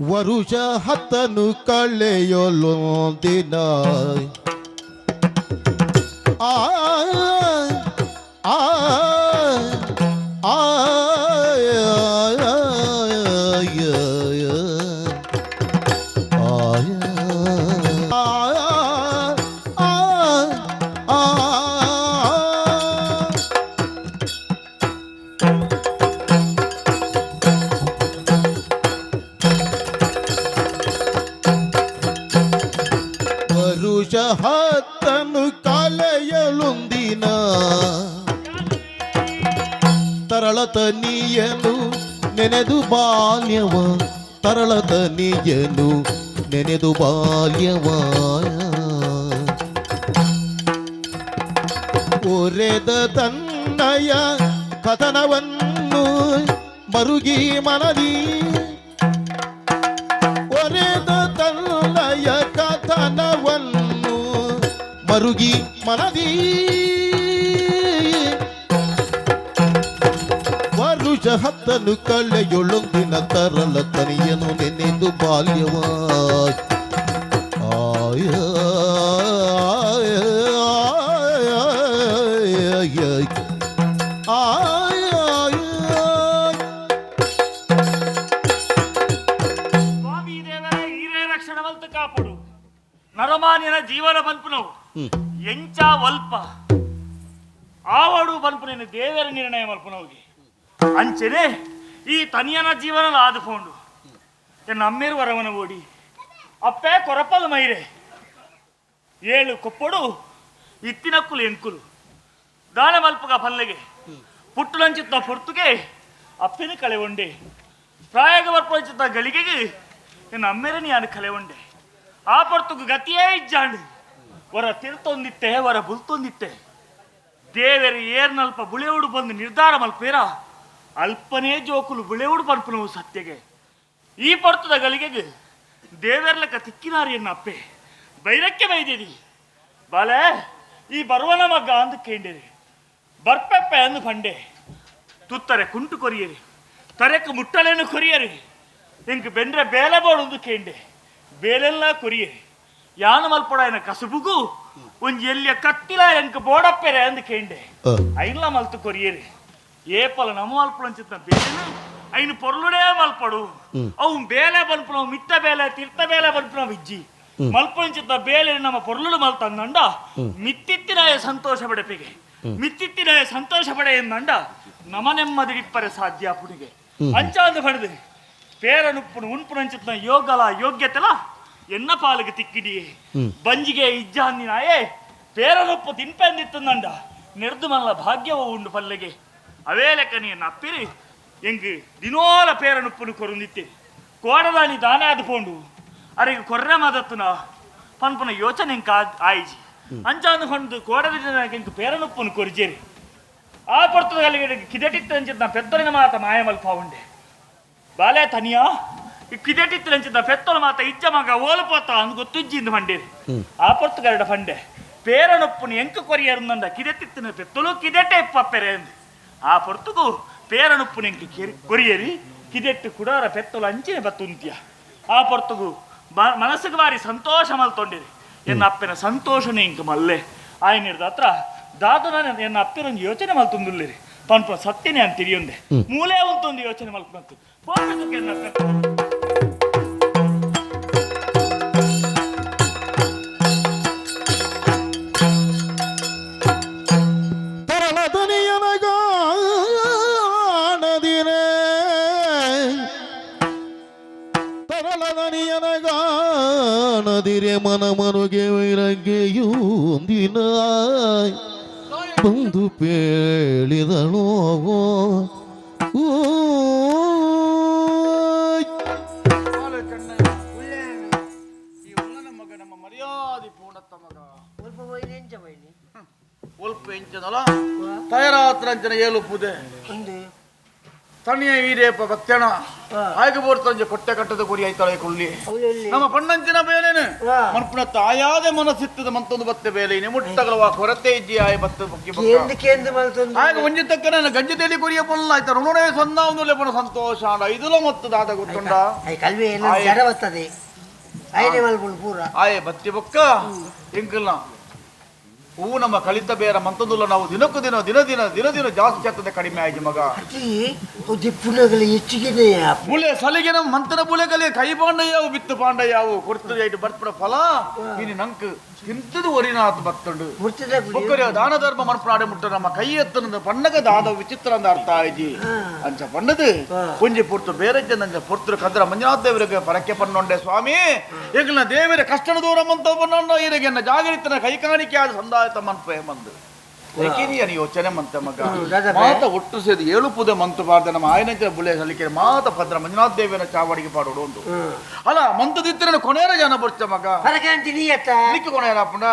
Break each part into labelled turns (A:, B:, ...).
A: ವರುಷ ಹತ್ತನು ಕಳೆಯಲೊಂದಿನ ಆ ಆ ಆ ಆ ವರುಷ ಹತ್ತನು ಕಲೆಯಲುಂದಿನ ತರಳತನಿಯನು ನೆನೆದು ಬಾಲ್ಯವ, ತರಳತನಿಯನು ನೆನೆದು ಬಾಲ್ಯವ. ಒರೆದ ತನ್ನಯ ಕಥನವನ್ನು ಮರುಗಿ ಮನದಿ, ಒರೆದ ತನ್ನಯ ಕಥನವನ್ನು ಮರುಗಿ ಮನದಿ. ವರುಷ ಹತ್ತನು ಕಳೆಯೊಳೊಂದಿನ ತರಳ ತನಿಯನು ನೆನೆದು ಬಾಲ್ಯವ. ಆಯ ಆಯ ಆಯ.
B: ಸ್ವಾಮಿ ದೇವರ ಹೀರೇ ರಕ್ಷಣೆ ಮಲ್ತು ಕಾಪುಡು. ನರಮಾನ್ಯನ ಜೀವನ ಬಲ್ಪುನವು ಎಂಚ ವಲ್ಪ ಆವಡು ಬಲ್ಪುನೇನು ದೇವರ ನಿರ್ಣಯ ಮಲ್ಪುನವುಗೆ. ಅಂಚನೆ ಈ ತನಿಯನ ಜೀವನ ಆದುಕೊಂಡು ಎನ್ನ ಅಮ್ಮೇರು ವರವನ ಓಡಿ ಅಪ್ಪೆ ಕೊರಪಲು ಮೈರೆ ಏಳು ಕೊಪ್ಪಡು ಇತ್ತಿನಕ್ಕುಲು ಎಂಕುಲು ದಾನ ಮಲ್ಪುಗ ಪಲ್ಲೆಗೆ ಪುಟ್ಟುಲಂಚಿತ್ತ ಪೊರ್ತುಗೆ ಅಪ್ಪೆನ ಕಳೆ ಒಂಡೆ ಪ್ರಾಯಗ ಬರ್ಪಂಚಿತ್ತ ಗಳಿಗೆಗೆ ಎನ್ನ ಅಮ್ಮೇರನಿ ಯಾನು ಕಲೆ ಒಂಡೆ. ಆ ಪೊರ್ತುಗು ಗತಿಯೇ ಇಜ್ಜಾಂಡು ವರ ತಿರ್ತೊಂದಿತ್ತೆ ವರ ಬುಲ್ತೊಂದಿತ್ತೆ. ದೇವೆರು ಏರ್ನಲ್ಪ ಬುಳೆವುಡು ಬಂದು ನಿರ್ಧಾರ ಮಲ್ಪೇರ ಅಲ್ಪನೇ ಜೋಕುಲು ಬುಳೆವುಡು ಪನ್ಪುನವು ಸತ್ಯಗೆ. ಈ ಪೊರ್ತುದ ಗಳಿಗೆಗೆ ದೇವೆರ್ಲಕ ತಿಕ್ಕಿನಾರಿ ಎನ್ನ ಅಪ್ಪೆ ಬೈರಕ್ಕೆ ಬೈದೇದಿ ಬಾಲೆ ಈ ಬರುವನ ಮಗ್ಗ ಅಂದು ಕೇಂಡೇರಿ ಬರ್ಪೆಪ್ಪೆ ಅಂದು ಪಂಡೆ. ತುತ್ತರೆ ಕುಂಟು ಕೊರಿಯರಿ, ತರೆಕ್ ಮುಟ್ಟಲೇನು ಕೊರಿಯರಿ, ಇಂಕ್ ಬೆಂದ್ರೆ ಬೇಲೆ ಬೋಡುಂದು ಕೇಂಡೆ, ಬೇಲೆಲ್ಲ ಕೊರಿಯರಿ. ಯಾನು ಮಲ್ಪೊಡಾಯನ ಕಸುಬುಗು ಒಂಜಿ ಎಲ್ಲಿಯ ಕತ್ತಿಲ ಎಂಕ್ ಬೋಡಪ್ಪೆರೆ ಅಂದು ಕೇಂಡೆ. ಐನ್ಲ ಮಲ್ತು ಕೊರಿಯರಿ. ಏಪಲ ನಮ್ಮ ಮಲ್ಪುಳಂಚಿತ್ತ ಬೇಲೆನು ಐನು ಪೊರ್ಲುಡೇ ಮಲ್ಪಡು. ಅವು ಬೇಲೆ ಬಲ್ಪುನವು ಮಿತ್ತ ಬೇಲೆ ತಿರ್ತ ಬೇಲೆ ಬಲ್ಪುನವು ಇಜ್ಜಿ. ಮಲ್ಪುಳಂಚಿತ್ತ ಬೇಲೆ ನಮ್ಮ ಪೊರ್ಲುಡು ಮಲ್ತಂದಂಡ ಮಿತ್ತಿತ್ತಿನಾಯ ಸಂತೋಷ ಪಡೆಪಿಗೆ ಮಿತ್ತಿತ್ತಿನಾಯ ಸಂತೋಷ ಪಡೆ ಎಂದಂಡ ನಮ ನೆಮ್ಮದಿಡಿಪ್ಪರೆ ಸಾಧ್ಯ ಪುಡಿಗೆ ಅಂಚಾಂದು ಪಡೆದು ಪೇರನುಪ್ಪುನು ಉಣ್ಪುನಂಚಿತ್ತ ಯೋಗಲ ಯೋಗ್ಯತೆಲ ಎನ್ನ ಪಾಲಿಗೆ ತಿಕ್ಕಿಡಿಯೇ ಬಂಜಿಗೆ ಇಜ್ಜಾಂದಿನಾಯೇ ಪೇರನುಪ್ಪು ತಿನ್ಪೆಂದಿತ್ತಂದಂಡ ನೆರ್ದು ಮಲ್ಲ ಭಾಗ್ಯವ ಉಂಡು ಪಲ್ಲೆಗೆ. ಅವೇ ಲೆಕ್ಕ ನೀನು ಅಪ್ಪಿರಿ ಎಂಗ್ ದಿನೋಲ ಪೇರನುಪ್ಪುನು ಕೊರುಂದಿತ್ತೆ ಕೋಡದಾನಿ ದಾನ ಅದು ಪೋಂಡು ಅರೆಗೆ ಕೊರ್ರೆ ಮದತ್ತುನ ಪನ್ಪುನ ಯೋಚನೆ ಎಂಕ್ ಆಯಿಜಿ. ಅಂಚಾಂದು ಕೊಂಡು ಕೋಡದ ಎಂಕ್ ಪೇರನುಪ್ಪುನು ಕೊರಿಜೇರಿ. ಆ ಪೊರ್ತುದ ಕಿದಟಿತ್ತು ಅಂಚಿತ್ತ ಪೆತ್ತಲಿನ ಮಾತ ಮಾಯ ಮಲ್ಪ ಉಂಡೆ ಬಾಲೆ ತನಿಯಾ ಈ ಕಿದಟಿತ್ತು ಅಂಚಿತ್ತ ಪೆತ್ತಲ ಮಾತ ಇಜ್ಜ ಮಗ ಓಲುಪೋತ ಅಂದ್ ಗೊತ್ತುಜ್ಜಿಂದು ಫಂಡೇರಿ. ಆ ಪೊರ್ತುಗರಡ ಫಂಡೆ ಪೇರನೊಪ್ಪುನು ಎಂಕ್ ಕೊರಿಯರುಂದಂಡ ಕಿದೆತ್ತಿತ್ತಿನ ಪೆತ್ತಲು ಕಿದೆಟೆ ಇಪ್ಪಪ್ಪೆರೆ ಅಂದು. ಆ ಪೊರ್ತುಗು ಪೇರನುಪ್ಪುನು ಎಂಕ್ ಕೊರಿಯರಿ ಕಿದೆಟ್ಟು ಕುಡಾರ ಪೆತ್ತಲು ಅಂಚಿನ ಬತ್ತುಂತ್ಯ. ಆ ಪೊರ್ತುಗು ಮನಸ್ಸಿಗೆ ಬಾರಿ ಸಂತೋಷ ಮಲ್ತೊಂಡಿರಿ. ಎನ್ನ ಅಪ್ಪನ ಸಂತೋಷನೇ ಇಂಕ್ ಮಲ್ಲೆ ಆಯ್ನಿರ್ದ ಹತ್ರ ದಾದನ ಎನ್ನ ಅಪ್ಪಿನೊಂದು ಯೋಚನೆ ಮಲ್ತೊಂದುಲ್ಲೇರಿ ಪನ್ಪ ಸತ್ಯನೇ ಅಂತ ತಿಳಿಯೊಂದೆ ಮೂಲೆ ಉಂಟೊಂದು ಯೋಚನೆ ಮಲ್ಪಂತು ಪೋಪೆದಕ್ಕೆ ಎನ್ನ ಅಪ್ಪೆ.
A: ತರಳದನಿಯನಗಾಣದಿರೆ, ತರಳದನಿಯನಗಾಣದಿರೆ ಮನ ಮನುಗೆ ವೈರಗ್ಗೆಯೂಂದಿನ ಬಂದು ಪೇಳಿದಳೋ. ಓ
C: ಈ ಉಲ್ಲನ ಮಗ ನಮ್ಮ ಮರ್ಯಾದೆ ಪೂರ್ಣತ್ತ ಮಗ.
D: ಒಲ್ಪ ಒಯ್ಲಿ ಎಂಚ ಒಯ್ಲಿ?
C: ಒಲ್ಪ ಎಂಚದಲ್ಲ ತಯರಾತ್ರಂಚನ ಏಳು ಪೂದೆ
D: ಒಂದು
C: ತಣಿಯ ವೀರೇಪ ಭಕ್ತಣ. ಆಯ್ಕೆ ಬೋರ್ತಂಜೆ ಕೊಟ್ಟೆ ಕಟ್ಟದ ಗುರಿ ಆಯ್ತಾಳೆ ಕುಳ್ಳಿ ನಮ್ಮ ಪಣ್ಣಂಚಿನ ಬೇಲೇನು ಮನ್ಪುನ ತಾಯಾದ ಮನಸ್ಸಿತ್ತದ ಮಂತೊಂದು ಬತ್ತೆ ಬೇಲೆ ನಿಮುಟ್ಟಗಲವ ಕೊರತೆ ಇಜ್ಜಿ ಆಯ ಬತ್ತ ಬುಕ್ಕಿ ಆಗ ಒಂಜಿ ತಕ್ಕ ನನ್ನ ಗಂಜಿ ತೇಲಿ ಕುರಿಯ ಪೊಲ್ಲ ಆಯ್ತ ಋಣೇ ಸೊನ್ನ ಒಂದು ಲೆಪನ ಸಂತೋಷ ಐದುಲ ಮತ್ತು ದಾದ ಗೊತ್ತುಂಡ ಆಯೆ ಬತ್ತಿ ಬೊಕ್ಕ ಎಂಕಲ್ನ ಹೂ ನಮ್ಮ ಕಲಿತ ಬೇರ ಮಂತದುಲ್ಲ ನಾವು ದಿನಕ್ಕೂ ದಿನ ದಿನ ದಿನ ದಿನ ದಿನ ಜಾಸ್ತಿ ಆಗ್ತದೆ ಕಡಿಮೆ ಆಯ್ತು ಮಗ. ಬುಲೆ ಸಲಿಗೆ ನಮ್ಮ ಮಂತನ ಬುಲೆ ಕಲಿ ಕೈ ಪಾಂಡ ಯಾವು ಬಿತ್ತು ಪಾಂಡ ಯಾವು ಕೊಡ್ತದೆ ಐಟು ಬರ್ಪಡ ಫಲ ಇನಿ ನಂಕ್ ತಿಂತದು ಒರಿನಾಥ್ ಬತ್ತಂಡು ಬೊಕ್ಕರೆ ದಾನ ಧರ್ಮ ಮನ್ಪುನಾಡೆ ಮುಟ್ಟ ನಮ್ಮ ಕೈ ಎತ್ತನ ಪಣ್ಣಗ ದಾದ ವಿಚಿತ್ರ ಅಂದ ಅರ್ಥ ಆಯ್ತಿ ಅಂಚ ಪಣ್ಣದು ಒಂಜಿ ಪೊರ್ತು ಬೇರೆ ಜನ ಪೊರ್ತು ಕದ್ರ ಮಂಜುನಾಥ ದೇವರಿಗೆ ಪರಕ್ಕೆ ಪಣ್ಣೊಂಡೆ ಸ್ವಾಮಿ ಈಗಿನ ದೇವರ ಕಷ್ಟನ ದೂರ ಮಂತ ಪಣ್ಣೊಂಡ ಈರಿಗೆ ಜಾಗರಿತನ ಕೈ ಕಾಣಿಕೆ ಆದ ಸಂದಾಯತ ಮನ್ಪೆ ಮಂದು ಏಕಿನಿಯನ ಯೋಚನೆ ಮಂತ ಮಗ ಮಾತ ಒಟ್ಟು ಸೇರಿ ಏಳು ಪುದೆ ಮಂತು ಬಾರ್ದ ನಮ್ಮ ಆಯನಂಚಿನ ಬುಲೆ ಸಲಿಕೆ ಮಾತ ಭದ್ರ ಮಂಜುನಾಥ ದೇವಿನ ಚಾವಡಿಗೆ ಪಾಡೋಡು ಒಂದು ಅಲ್ಲ ಮಂತದಿತ್ತಿನ ಕೊನೆಯ ಜನ ಬರ್ಚ ಮಗ ಕೊನೆಯರಪ್ಪನ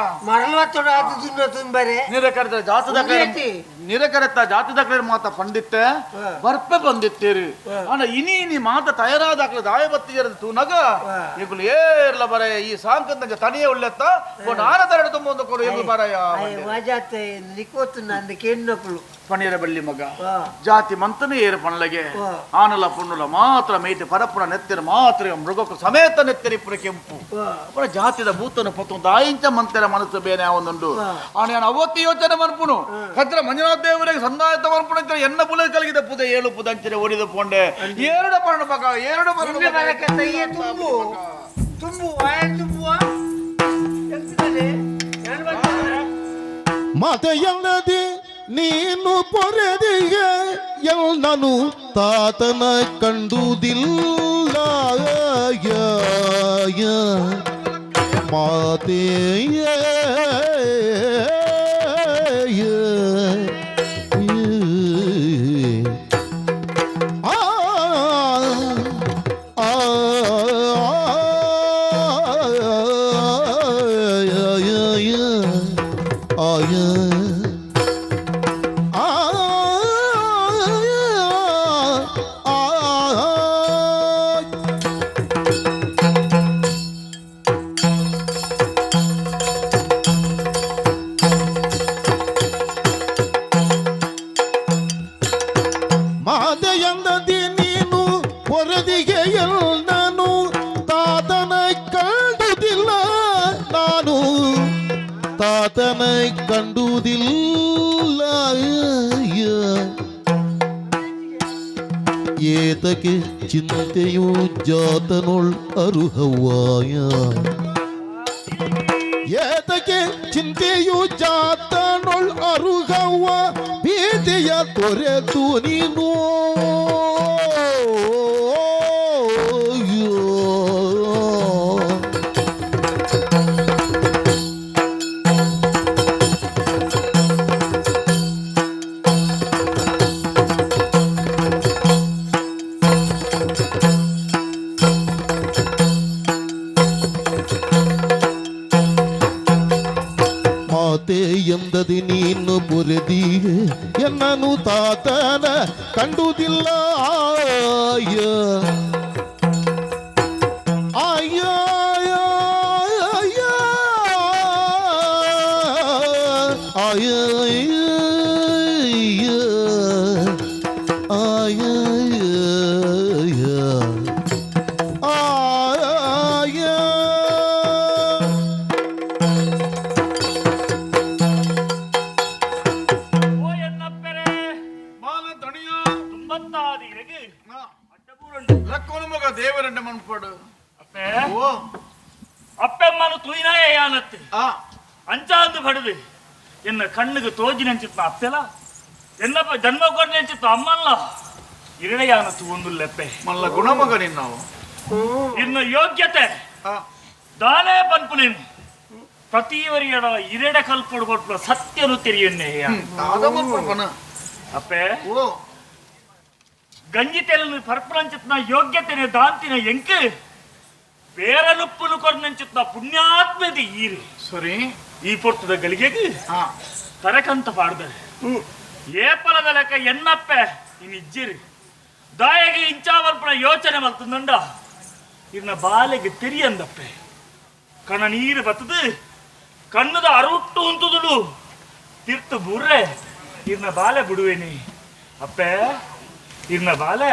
C: ನಿರಕರಿತ ಜಾತದ ನಿರಕರಿತ ಜಾತಿ ದಾಖಲೆ ಮಾತ ಪಂಡಿತ್ತೆ ಬರ್ಪೆ ಬಂದಿತ್ತೇರಿ ಅಣ್ಣ ಇನಿ ಇನಿ ಮಾತ ತಯಾರಾದಾಕ್ಲ ದಾಯ ಬತ್ತಿಜರ ತೂನಗ ಈಗಲು ಏರ್ಲ ಬರ ಈ ಸಾಂಕಂತ ತನಿಯೇ ಒಳ್ಳೆತ್ತ ನಾನ ತರಡು ತುಂಬ ಒಂದು ಕೊಡು ಎಗು ಬರಯ ಪಣಿಯರ ಬಳ್ಳಿ ಮಗ ಜಾತಿ ಮಂತನೇ ಏರು ಪಣಲಗೆ ಆನಲ ಪುಣ್ಣುಲ ಮಾತ್ರ ಮೇಯ್ತು ಪರಪುರ ನೆತ್ತಿರ ಮಾತ್ರ ಮೃಗಕ್ಕೂ ಸಮೇತ ನೆತ್ತಿರಿ ಪುರ ಕೆಂಪು ಅಪರ ಜಾತಿದ ಭೂತನ ಪತ್ತು ದಾಯಿಂಚ ಮಂತೆರ ಮನಸ್ಸು ಬೇನೆ ಒಂದುಂಡು ಆನೆ ಅವತ್ತು ಯೋಚನೆ ಮನ್ಪುನು ಕದ್ರ ಮಂಜುನಾಥ ದೇವರಿಗೆ ಸಂದಾಯತ ಮನ್ಪುಣ ಎನ್ನ ಬುಲ ಕಲಗಿದ ಪುದ ಏಳು ಪುದ ಅಂಚನೆ ಓಡಿದ ಪೊಂಡೆ ಏರಡ ಪರಣ ಮಗ ಏರಡ ಪರಣ
D: ತುಂಬು ತುಂಬು ತುಂಬುವ
A: ಮಾತೆಯಲ್ಲದೆ ನೀನು ಪೊರೆದಿಗೆ ಎಲ್ಲನು ತಾತನ ಕಂಡುದಿಲ್ಲ ಮಾತೆಯ ತಾತನ ಕಂಡುವುದಿಲ್ಲ ಏತಕ್ಕೆ ಚಿಂತೆಯು ಜಾತನೊಳ್ ಅರುಹವಾಯ ಏತಕ್ಕೆ ಚಿಂತೆಯು ಜಾತನೊಳ್ ಅರುಹವ ಭೀತಿಯ ತೊರೆತು ನೀನು ಎಂದದಿ ನೀನು ಬುರದಿಯೇ ಎನ್ನನು ತಾತನ ಕಂಡುದಿಲ್ಲ ಆಯ ಆಯ ಆಯ ಆಯ ಆಯ
C: ದೇವರನ್ನ ಮನ್ಪಡು
B: ಅಪ್ಪೆಮ್ಮನು ತೂಯಿನಾಯನತ್ತೆ ಅಂಚಾಂದು ಬಡದು ಎನ್ನ ಕಣ್ಣಿಗೆ ತೋಜಿನಂಚಿತ್ತ ಅಪ್ಪೆಲ ಎನ್ನ ಜನ್ಮ ಕೊಡ್ನಂಚಿತ್ತ ಅಮ್ಮಲ್ಲ ಇರಳೆಯಾನತ್ತು ಒಂದು ಲೆಪ್ಪೆ
C: ಮಲ್ಲ ಗುಣಮಗ ನಿನ್ನವು
B: ಇನ್ನು ಯೋಗ್ಯತೆ ದಾನೇ ಪನ್ಪು ನೀನು ಪ್ರತಿಯವರಿಯಡ ಇರೆಡ ಕಲ್ಪೊಡು ಕೊಟ್ಟು ಸತ್ಯನು ತೆರೆಯನ್ನೇ ಅಪ್ಪೆ ಗಂಜಿ ತೆಲನು ಪರ್ಪರಂಚಿತ್ನ ಯೋಗ್ಯತೆನೆ ದಾಂತಿನ ಎಂಕ್ ಬೇರನುಪ್ಪುನು ಕೊರ್ನಂಚಿತ್ನ ಪುಣ್ಯಾತ್ಮದ ಈರು
C: ಸರಿ
B: ಈ ಪೊರ್ತದ ಗಳಿಗೆಗೆ ತರಕಂತ ಪಾಡ್ದರೆ ಏಪಲದ ಲೆಕ್ಕ ಎನ್ನಪ್ಪೆ ಇನ್ನು ಇಜ್ಜಿರಿ ದಾಯಗೆ ಇಂಚಾವಲ್ಪನ ಯೋಚನೆ ಮಲ್ತಂದಂಡ ಇರ್ನ ಬಾಲೆಗೆ ತೆರಿಯಂದಪ್ಪೆ ಕಣ್ಣ ನೀರು ಬತ್ತದು ಕಣ್ಣದ ಅರುಟ್ಟು ಉಂತುದುಡು ತಿರ್ತು ಬುರ್ರೆ ಇರ್ನ ಬಾಲೆ ಬಿಡುವೇನಿ ಅಪ್ಪೆ ಇರ್ನ ಬಾಲೆ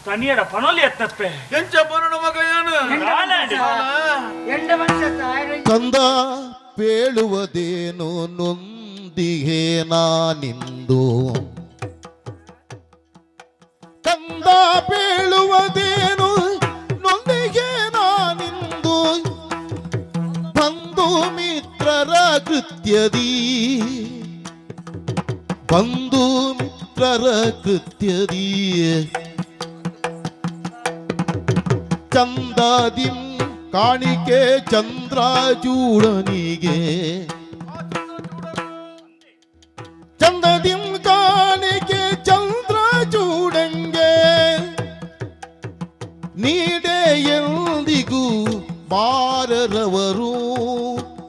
B: ತನಿಯಡ ಪನೊಲಿ ಎತ್ತಪ್ಪೆ
C: ಎಂಚ ಪನೋಡು ಮಗ ಏನು
D: ಎಂಡ ಮನುಷ್ಯ ತಾಯಿ
A: ಕಂದ ಪೇಳುವುದೇನು ನೊಂದಿಗೆ ನಾನಿಂದು ಕಂದ ಪೇಳುವುದೇನು ನೊಂದಿಗೆ ನಾನಿಂದು ಬಂಧು ಮಿತ್ರರ ಕೃತ್ಯದಿ ಬಂಧು ಮಿತ್ರರ ಕೃತ್ಯದಿ ಚಂದದಿಂ ಕಾಣಿಕೆ ಚಂದ್ರಚೂಡನಿಗೆ ಚಂದದಿಂ ಕಾಣಿಕೆ ಚಂದ್ರಚೂಡಂಗೆ ನೀಡೆ ಎಂದಿಗೂ ಮಾರರವರು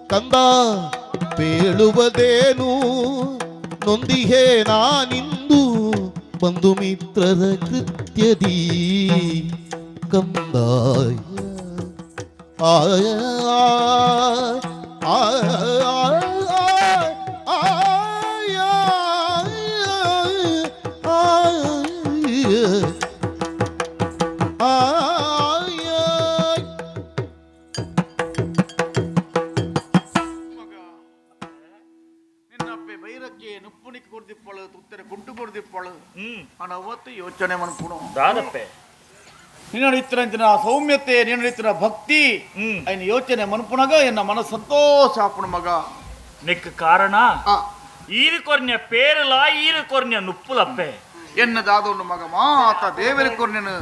A: ಕಂದ ಪೇಳುವುದೇನು ನೊಂದಿಹೇ ನಾನಿಂದು ಬಂಧು ಮಿತ್ರರ ಕೃತ್ಯದಿ ಕಂದಾಯ ಆಯ ಆಯ ಆಯ ಆಯ
C: ಮಗ ನಿನ್ನಪ್ಪೆ ಬೈರಕ್ಕೆ ನುಪ್ಪುನಿಕ್ ಕೊಡ್ದಿಪ್ಪಳು ತುತ್ತರೆ ಕುಂಟು ಕೊಡ್ದಿಪ್ಪಳು ಅಣ್ಣ ಅವತ್ತು ಯೋಚನೆ ಮನ್ಪುಣು
B: ದಾದಪ್ಪೆ
C: ನಿನ್ನ ಇತ್ತಿನ ಸೌಮ್ಯತೆ ನಿನ್ನ ಇತ್ತಿನ ಭಕ್ತಿ ಐನ ಯೋಚನೆ ಮನ್ಪುಣಗ ಎನ್ನ ಮನಸ್ಸು ಸಂತೋಷ ಆಪುಣ ಮಗ
B: ನೆಕ್ ಕಾರಣ ಈರು ಕೊರ್ನ್ಯ ಪೇರಲ ಈರು ಕೊರ್ನ್ಯ ನುಪ್ಪುಲಪ್ಪೆ
C: ಎನ್ನ ದಾದೋನು ಮಗ ಮಾತ ದೇವರ ಕೊರ್ನೆನು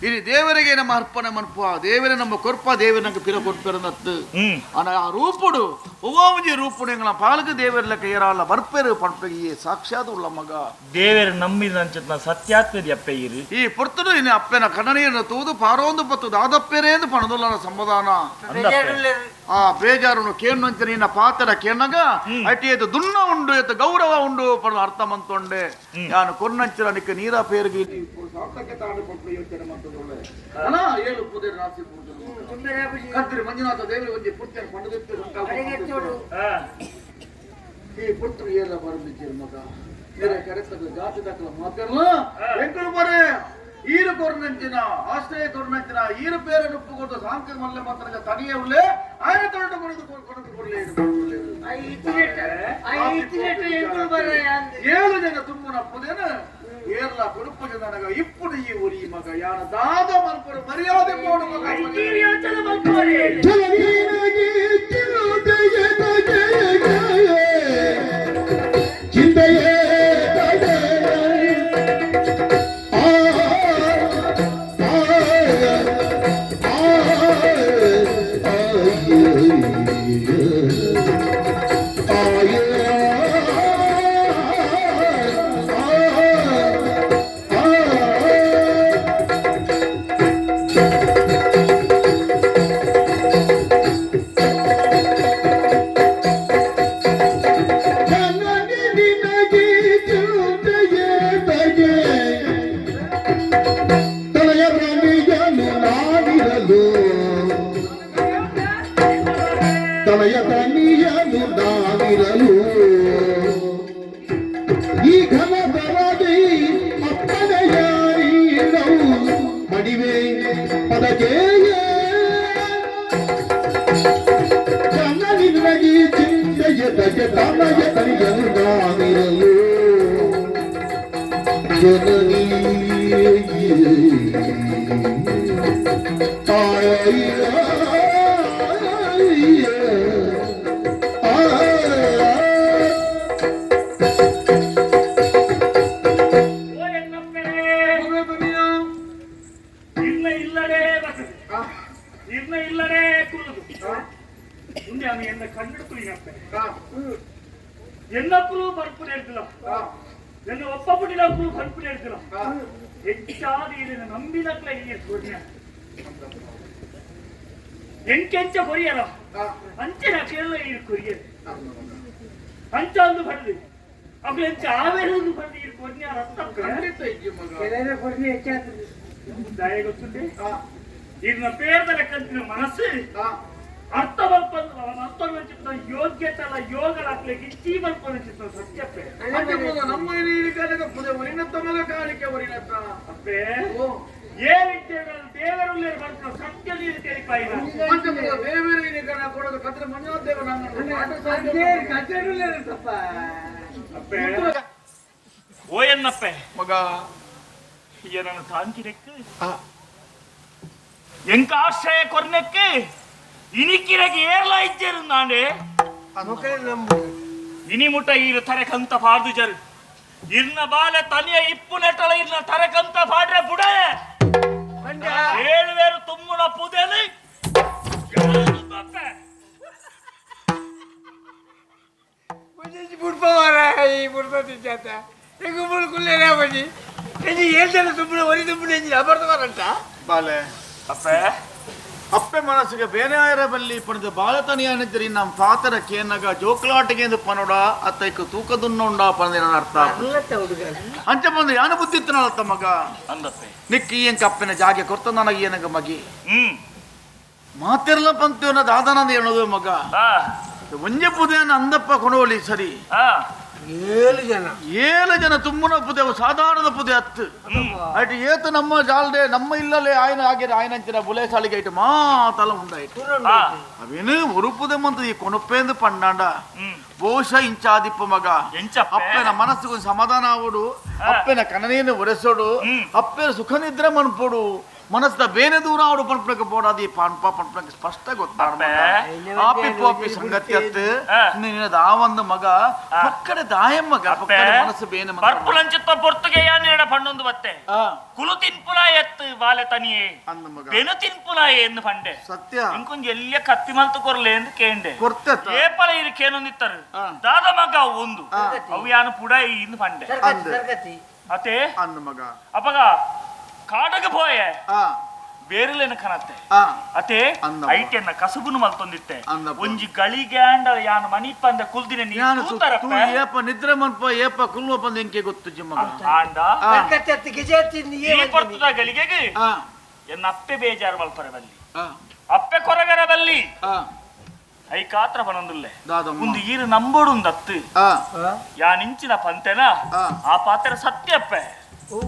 C: ಇನಿ ದೇವರಿಗೆ ನಮ್ಮ ಅರ್ಪಣೆ ಮನ್ಪು ದೇವರೇ ನಮ್ಮ ಕೊರ್ಪ ದೇವರ ನಂಗೆ ಪಿರ ಕೊರ್ಪೆರನತ್ತು ಅನ ಆ ರೂಪುಡು ಒವ್ವಾಂಜಿ ರೂಪುಡು ಎಂಗಳ ಪಾಲಕ ದೇವರ ಕೈಯರಾಲ ಬರ್ಪೆರು ಪನ್ಪೆಗೆ ಸಾಕ್ಷಾತ್ ಉಳ್ಳ ಮಗ
B: ದೇವರ ನಂಬಿದ ಅಂಚತ್ನ ಸತ್ಯಾತ್ಮದಿ ಅಪ್ಪೆ ಇರು
C: ಈ ಪೊರ್ತುಡು ಇನಿ ಅಪ್ಪೆನ ಕಣ್ಣನೀರನ್ನು ತೂದು ಪಾರೋಂದು ಪತ್ತು ದಾದಪ್ಪೆರೇಂದು ಪಣದುಲ್ಲನ ಸಮಾಧಾನ ಆ ಬೇಜಾರುನು ಕೇಣ್ಣಂಚ ನಿನ್ನ ಪಾತ್ರ ಕೇಣ್ಣಗ ಅಟಿ ಏತು ದುನ್ನ ಉಂಡು ಏತು ಗೌರವ ಉಂಡು ಪಣ ಅರ್ಥ ಮಂತೊಂಡೆ ನಾನು ಕೊನ್ನಂಚನ ನಿಕ್ಕ ನೀರ ಪೇರ್ಗಿ ಏಳು ಪುದೆ ರಾಶಿ ಕದ್ರಿ ಮಂಜುನಾಥ ದೇವರು ಒಂಜಿ ಪುರ್ತಿಯನ್ನು ಪಂಡದಿತ್ತು ಈ ಪುರ್ತರು ಏರ ಬರಂದಿದ್ದೀರಿ ಮಗ ಬೇರೆ ಕರೆತದ ಜಾತಿ ದಾಖಲ ಮಾತಿರಲ್ಲ ಎಂಕುಲು ಬರೇ ಈರು ಕೊರ್ನಂಚಿನ ಆಶ್ರಯ ಕೊರ್ನಂಚಿನ ಈರು ಪೇರ ನುಪ್ಪು ಕೊಟ್ಟು ಸಾಂಕ ಮಲ್ಲೆ ಮಾತ್ರ ತನಿಯೇ ಉಳ್ಳೆ ಆಯನ ತೊರಟು ಕೊಡದು ಕೊಡದು ಕೊಡ್ಲಿ ಏಳು ಜನ ತುಂಬುನ ಪುದೇನ ಏರ್ಲ ಕೊಡುಪು ಜನಗ ಇಪ್ಪುಡು ಈ ಊರಿ ಮಗ ಯಾನ ದಾದ ಮನ್ಪುರು ಮರ್ಯಾದೆ ಪೋಡು ಮಗ.
A: ಚಿಂತೆಯೇ ತಲೆಯ ತನಿಯನು ನಾನಿರಲು ಈ ಘನ ಬರದಿ ಅಪ್ಪನೆಯಾರೀರವು ಮಡಿವೆ ಪದಕೇಯ ಜನನಿನಗಿ ಚಿಂತೆಯ ತಗೆ ತನಯ ತನಿಯನು ನಾನಿರಲು ಜನನೀ
B: ಓ ಎನ್ನಪ್ಪೆ ಇರ್ನ ಇಲ್ಲಡೇ ಬರ್ತದೆ ಇರ್ನ ಇಲ್ಲಡೇ ಕುರುದು ಮುಂದೆ ಅವನು ಎನ್ನ ಕಣ್ಣು ಏನಪ್ಪೆ ಎನ್ನಪ್ಪಲು ಬರ್ಪುನ ಹೇಳ್ತಿಲ್ಲ ಎನ್ನ ಒಪ್ಪ ಪುಟ್ಟಿನಕ್ಕೂ ಬರ್ಪುನ ಹೇಳ್ತಿಲ್ಲ ಹೆಚ್ಚಾದ ಇದನ್ನು ನಂಬಿದಕ್ಲ ಈ ಸೂರ್ಯ ಎಂಕೆಂಚ ಕೊರಿಯಲ್ಲ ಅಂಚಿನ ಕೇರಳ ಈ ಕೊರಿಯಲ್ ಅಂಚ ಒಂದು ಬರಲಿ. ಅಕ್ಲೆಂಚ ಆವೇರು ಬಂದು ಈ ಕೊನ್ಯ ರಕ್ತ
C: ಖಂಡಿತ ಇಜ್ಜಿ ಮಗ.
D: ಕೆಲವರ ಕೊಡ್ಲಿ ಹೆಚ್ಚಾಗ್ತದೆ.
B: ದಾಯ ಗೊತ್ತುಂಡೆ ಇರ್ನ ಪೇರ್ದ ಲೆಕ್ಕಂತಿನ ಮನಸ್ಸು
C: ಆ,
B: ಅರ್ಥ ಬಲ್ಪಂದು ಅರ್ಥ ಚಿತ್ತ ಯೋಗ್ಯತೆಲ್ಲ ಯೋಗ ಅಕ್ಲೆಗೆ ಇಚ್ಚಿ ಬಲ್ಪನ ಚಿತ್ತ ಸತ್ಯಪ್ಪೆ.
C: ಅಂಚೆ ಮಗ, ನಮ್ಮ ಈ ಕಾಲಕ್ಕೆ ಪುದೆ ಒರಿನತ್ತ ಮಗ, ಕಾಣಿಕೆ ಒರಿನತ್ತ.
B: ಅಪ್ಪೆ,
C: ಓ.
B: ಏ ವಿದ್ಯೆಗಳು ದೇವರುಳ್ಳೇರು ಬರ್ಪುನ ಸತ್ಯ ನೀರು ತೆರಿಪಾಯಿನ.
C: ಅಂಚೆ ಮಗ, ಬೇರೆ ಬೇರೆ ಈ ಕಾಲ ಕೊಡೋದು ಕದ್ರೆ ಮಂಜುನಾಥ ದೇವ ನನ್ನ ಆಟ ಸಾಧ್ಯ.
D: ಅದೇ ಕಚ್ಚಡಲ್ಲಪ್ಪ.
B: ಅಪ್ಪೆ, ಓ ಎನ್ನಪ್ಪೆ.
C: ಮಗ.
B: ಏನನ್ನು ತಾಂಕಿರೆಕ್ ಎಂಕ ಆಶ್ರಯ ಕೊರ್ನೆಕ್ಕೆ ಇನಿಕಿರಗೆ ಏರ್ಲ ಇಜ್ಜೇರು ನಾಂಡೆ.
D: ಮಕ್ಕಳು ನಂಬು.
B: ಇನಿ ಮುಟ್ಟ ಈರು ತರೆಕಂತ ಪಾಡ್ದು ಜರು ಇರ್ನ ಬಾಲೆ ತನಿಯ ಇಪ್ಪು ನೆಟ್ಟಲ ಇರ್ನ ತರೆಕಂತ ಪಾಡ್ರೆ ಬುಡಯೆ.
D: ಬಂಡ.
B: ಏಳುವೇರು ತುಮ್ಮುನ ಪುದೆಲಿ ಅಪ್ಪೆ.
D: ಒಂದೊಂದು ಬುಡ್ಪ ಮಾರ, ಈ ಬುಡ್ಪ ತಿಂಚಾತ. ಹೆಂಗು ಬುಡ್ಕುಲ್ಲೇನೆ ಬನ್ನಿ. ಎಂಜಿ ಹೇಳ್ತಾರೆ ಸುಮ್ಮನೆ ಒರಿ ಸುಮ್ಮನೆ ಎಂಜಿ ಅಬರ್ದು ಬರಂಟ.
C: ಬಾಲೆ.
B: ಅಪ್ಪೆ.
C: ಅಪ್ಪೆ ಮನಸ್ಸಿಗೆ ಬೇರೆ ಆಯರ ಬಲ್ಲಿ ಪಣದ ಬಾಲತನಿಯಾನಿದ್ರಿ ನಮ್ಮ ಪಾತರ ಕೇನಗ ಜೋಕ್ಲಾಟಿಗೆ ಎಂದು ಪನೋಡ ಅತ್ತೈಕ ತೂಕದುನ್ನೊಂಡ ಪಣದಿನ ಅರ್ಥ.
D: ಅಲ್ಲತ್ತ ಹುಡುಗ.
C: ಅಂಚೆ ಬಂದು ಯಾನು ಬುದ್ಧಿತ್ತನಲ್ಲ ಮಗ.
B: ಅಂದಪ್ಪೆ.
C: ನಿಕ್ಕಿ ಎಂಕ ಅಪ್ಪನ ಜಾಗೆ ಕೊರ್ತ ನನಗೆ ಏನಗ ಮಗಿ. ಮಾತಿರ್ಲ ಪಂತೇವನ ದಾದನಂದ ಹೇಳೋದು ಮಗ.
B: ಆ.
C: ಒಂಜೆ ಪುದೇನ ಅಂದಪ್ಪ ಕೊಣೋಲಿ ಸರಿ.
B: ಆ.
D: ಏಳು ಜನ.
C: ಏಳು ಜನ ತುಮ್ಮನ ಪುದೆ ಸಾಧಾರಣದ ಪುದೆ ಹತ್ತು ಅಟ್ ಏತು ನಮ್ಮ ಜಾಲ್ದೆ ನಮ್ಮ ಇಲ್ಲಲೆ ಆಯನ ಆಗಿರ ಆಯನಂಚಿನ ಬುಲೆ ಸಾಲಿಗೆ ಐಟು ಮಾತಲ ಉಂಡಾಯ್ತು.
B: ಆ.
C: ಅವೇನು ಉರುಪುದೆ ಮಂತ ಈ ಕೊಣಪ್ಪೇಂದು ಪಂಡಾಂಡ. ಬಹುಶಃ ಇಂಚಾದಿಪ್ಪ ಮಗ.
B: ಎಂಚಪ್ಪೆ?
C: ಅಪ್ಪನ ಮನಸ್ಸಿಗೆ ಒಂದು ಸಮಾಧಾನ ಆವಡು, ಅಪ್ಪನ ಕನನೇನು ಒರೆಸೋಡು, ಅಪ್ಪನ ಸುಖ ನಿದ್ರೆ ಮನ್ಪೋಡು, ಮನಸ್ಸಿನ ಬೇನೆ ದೂರ ಆವಡು ಪನ್ಪಣಕ್ಕೆ ಬೋಡಾದಿ ಪನ್ಪ ಪನ್ಪಣಕ್ಕೆ ಸ್ಪಷ್ಟ ಗೊತ್ತಾಡ.
B: ಅಪ್ಪೆ.
C: ಆಪಿ ಪೋಪಿ ಸಂಗತಿ ಅತ್ತು. ನಿನ್ನ ದಾವಂದು ಮಗ ಪಕ್ಕಡೆ ದಾಯಂ ಮಗ.
B: ಅಪ್ಪೆ.
C: ಪಕ್ಕಡೆ ಮನಸ್ಸು ಬೇನೆ ಮಂತ.
B: ಪರ್ಪುಲಂಚಿತ್ತ ಪೊರ್ತುಗೆ ಯಾನೇಡ ಪಣ್ಣೊಂದು ಬತ್ತೆ.
C: ಆ.
B: ಕುಲು ತಿನ್ಪುಲ ಎತ್ತು ಬಾಲೆ ತನಿಯೇ.
C: ಅಂದ ಮಗ.
B: ಬೆನು ತಿನ್ಪುಲ ಎಂದು ಪಂಡೆ.
C: ಸತ್ಯ.
B: ಇಂಕೊಂಜಿ ಎಲ್ಲಿಯ ಕತ್ತಿ ಮಲ್ತು ಕೊರ್ಲೆ ಎಂದು ಕೇಂಡೆ.
C: ಕೊರ್ತೆತ್ತ.
B: ಏಪಲ ಇರಿಕೇನೊಂದಿತ್ತರು. ದಾದ ಮಗ ಒಂದು ಅವು ಯಾನು ಪುಡ ಇಂದು ಪಂಡೆ.
D: ಸರ್ಕತಿ.
C: ಅಂದು.
D: ಸರ್ಕತಿ.
B: ಅತೆ.
C: ಅಂದ ಮಗ.
B: ಅಪಗ ಕಾಡಗ ಪೋಯೆ.
C: ಆ.
B: ಬೇರೆಲೇನ ಕನತ್ತೆ.
C: ಆ.
B: ಅತೆ.
C: ಅಂದಪ್ಪ.
B: ಐಟೆನ್ನ ಕಸುಬುನು ಮಲ್ತೊಂದಿತ್ತೆ.
C: ಅಂದಪ್ಪ.
B: ಒಂಜಿ ಗಳಿಗ್ಯಾಂಡ ಯಾನು ಮನಿಪಂದ ಕುಲ್ದಿನ ನೀ
C: ಯಾನು ಸುತ್ತು
B: ತೂತರಪ್ಪೆ.
C: ಏಪ ನಿದ್ರೆ ಮನ್ಪ ಏಪ ಕುಲ್ವ ಬಂದ ಎಂಕೆ ಗೊತ್ತು ಮಗ.
B: ಆಂಡ
C: ಆ.
D: ಸರ್ಕತಿ ಅತ್ತು ಗೆಜೆ ಅತ್ತಿಂದ.
B: ಈ ಪರ್ತುದ ಗಳಿಗೆಗೆ
C: ಆ.
B: ಎನ್ನ ಅಪ್ಪೆ ಬೇಜಾರು ಮಲ್ಪರೆ ಬಲ್ಲಿ.
C: ಆ.
B: ಅಪ್ಪೆ ಕೊರಗರ ಬಲ್ಲಿ.
C: ಆ.
B: ಐಕಾತ್ರ ಬನೊಂದುಲ್ಲೆ.
C: ದಾದಮ್ಮ.
B: ಒಂದು ಈರು ನಂಬೋಡು ದತ್ತು.
C: ಆ.
B: ಯಾನಿಂಚಿನ ಪಂತೆನ.
C: ಆ.
B: ಆ ಪಾತ್ರ ಸತ್ಯಪ್ಪೆ.
D: ಓ.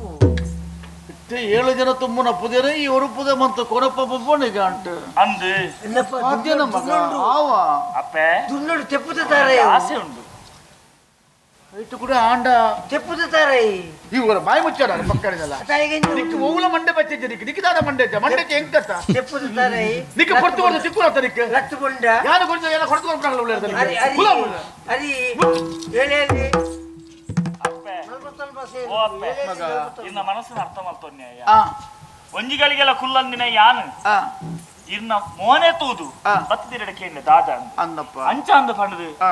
C: ಇತ್ತೆ ಏಳು ಜನ ತುಂಬುನ ಪುದೇರೆ ಈ ஒரு ಪುದೆ ಮಂತ ಕೊರಪ್ಪ ಪೊಪ್ಪಣಿಗೆ ಅಂಟು.
B: ಅಂದು.
D: என்னಪ್ಪ?
C: ಸಾಧ್ಯನ ಮಗ ಆವ.
B: ಅಪ್ಪೆ.
D: ದುನ್ನೋಡು ತೆಪ್ಪುದ ತಾರೈ.
B: ಆಸೆ ಉಂಡು.
C: ಇಟ್ಟು ಕೂಡ ಆಂಡ.
D: ತೆಪ್ಪುದ ತಾರೈ.
C: ಇವರು ಬಾಯಿ ಮುಚ್ಚಾರ ಪಕ್ಕಡಿದಲ್ಲ.
D: ತಾಯಿಗೆ.
C: ನಿಕ್ ಓವುಲ ಮಂಡೆ ಬಚ್ಚಿದ್ದೆ ನಿಕ್ ನಿಕ್ ದಾದ ಮಂಡೆ ಇದ್ದ ಮಂಡೆ ಎಂಕತ್ತ.
D: ತೆಪ್ಪುದ ತಾರೈ.
C: ನಿಕ್ ಕೊಡ್ತು ಕೊಡ್ತು ತಿಕ್ಕುರತ್ತ ನಿಕ್.
D: ಲತ್ತು ಬೊಂಡ.
C: ಯಾರು ಕೊಡ್ತು ಎಲ್ಲ ಕೊಡ್ತು ಕೊಡ್ತಾರಲ್ಲ.
D: ಅರಿ ಅರಿ.
C: ಕುಲ.
D: ಅರಿ ಏಳೇಳಿ.
B: ಅಪ್ಪೆ.
D: ನಲ್ವತ್ತೊಂಬತ್ತು.
B: ಓ ಅಪ್ಪೆ.
C: ಮಗ.
B: ಇನ್ನ ಮನಸ್ಸಿನ ಅರ್ಥ ಮಲ್ತೊನ್ಯಾಯ.
C: ಆ.
B: ಒಂಜಿಗಳಿಗೆಲ್ಲ ಕುಲ್ಲಂದಿನ ಯಾನು
C: ಆ.
B: ಇರ್ನ ಮೋನೆ ತೂದು
C: ಆ.
B: ಬತ್ತಿರಡ ಕೇಂದ್ರ ದಾದ ಅಂದು.
C: ಅಂದಪ್ಪ.
B: ಅಂಚ ಅಂದು ಪಂಡದು.
C: ಆ.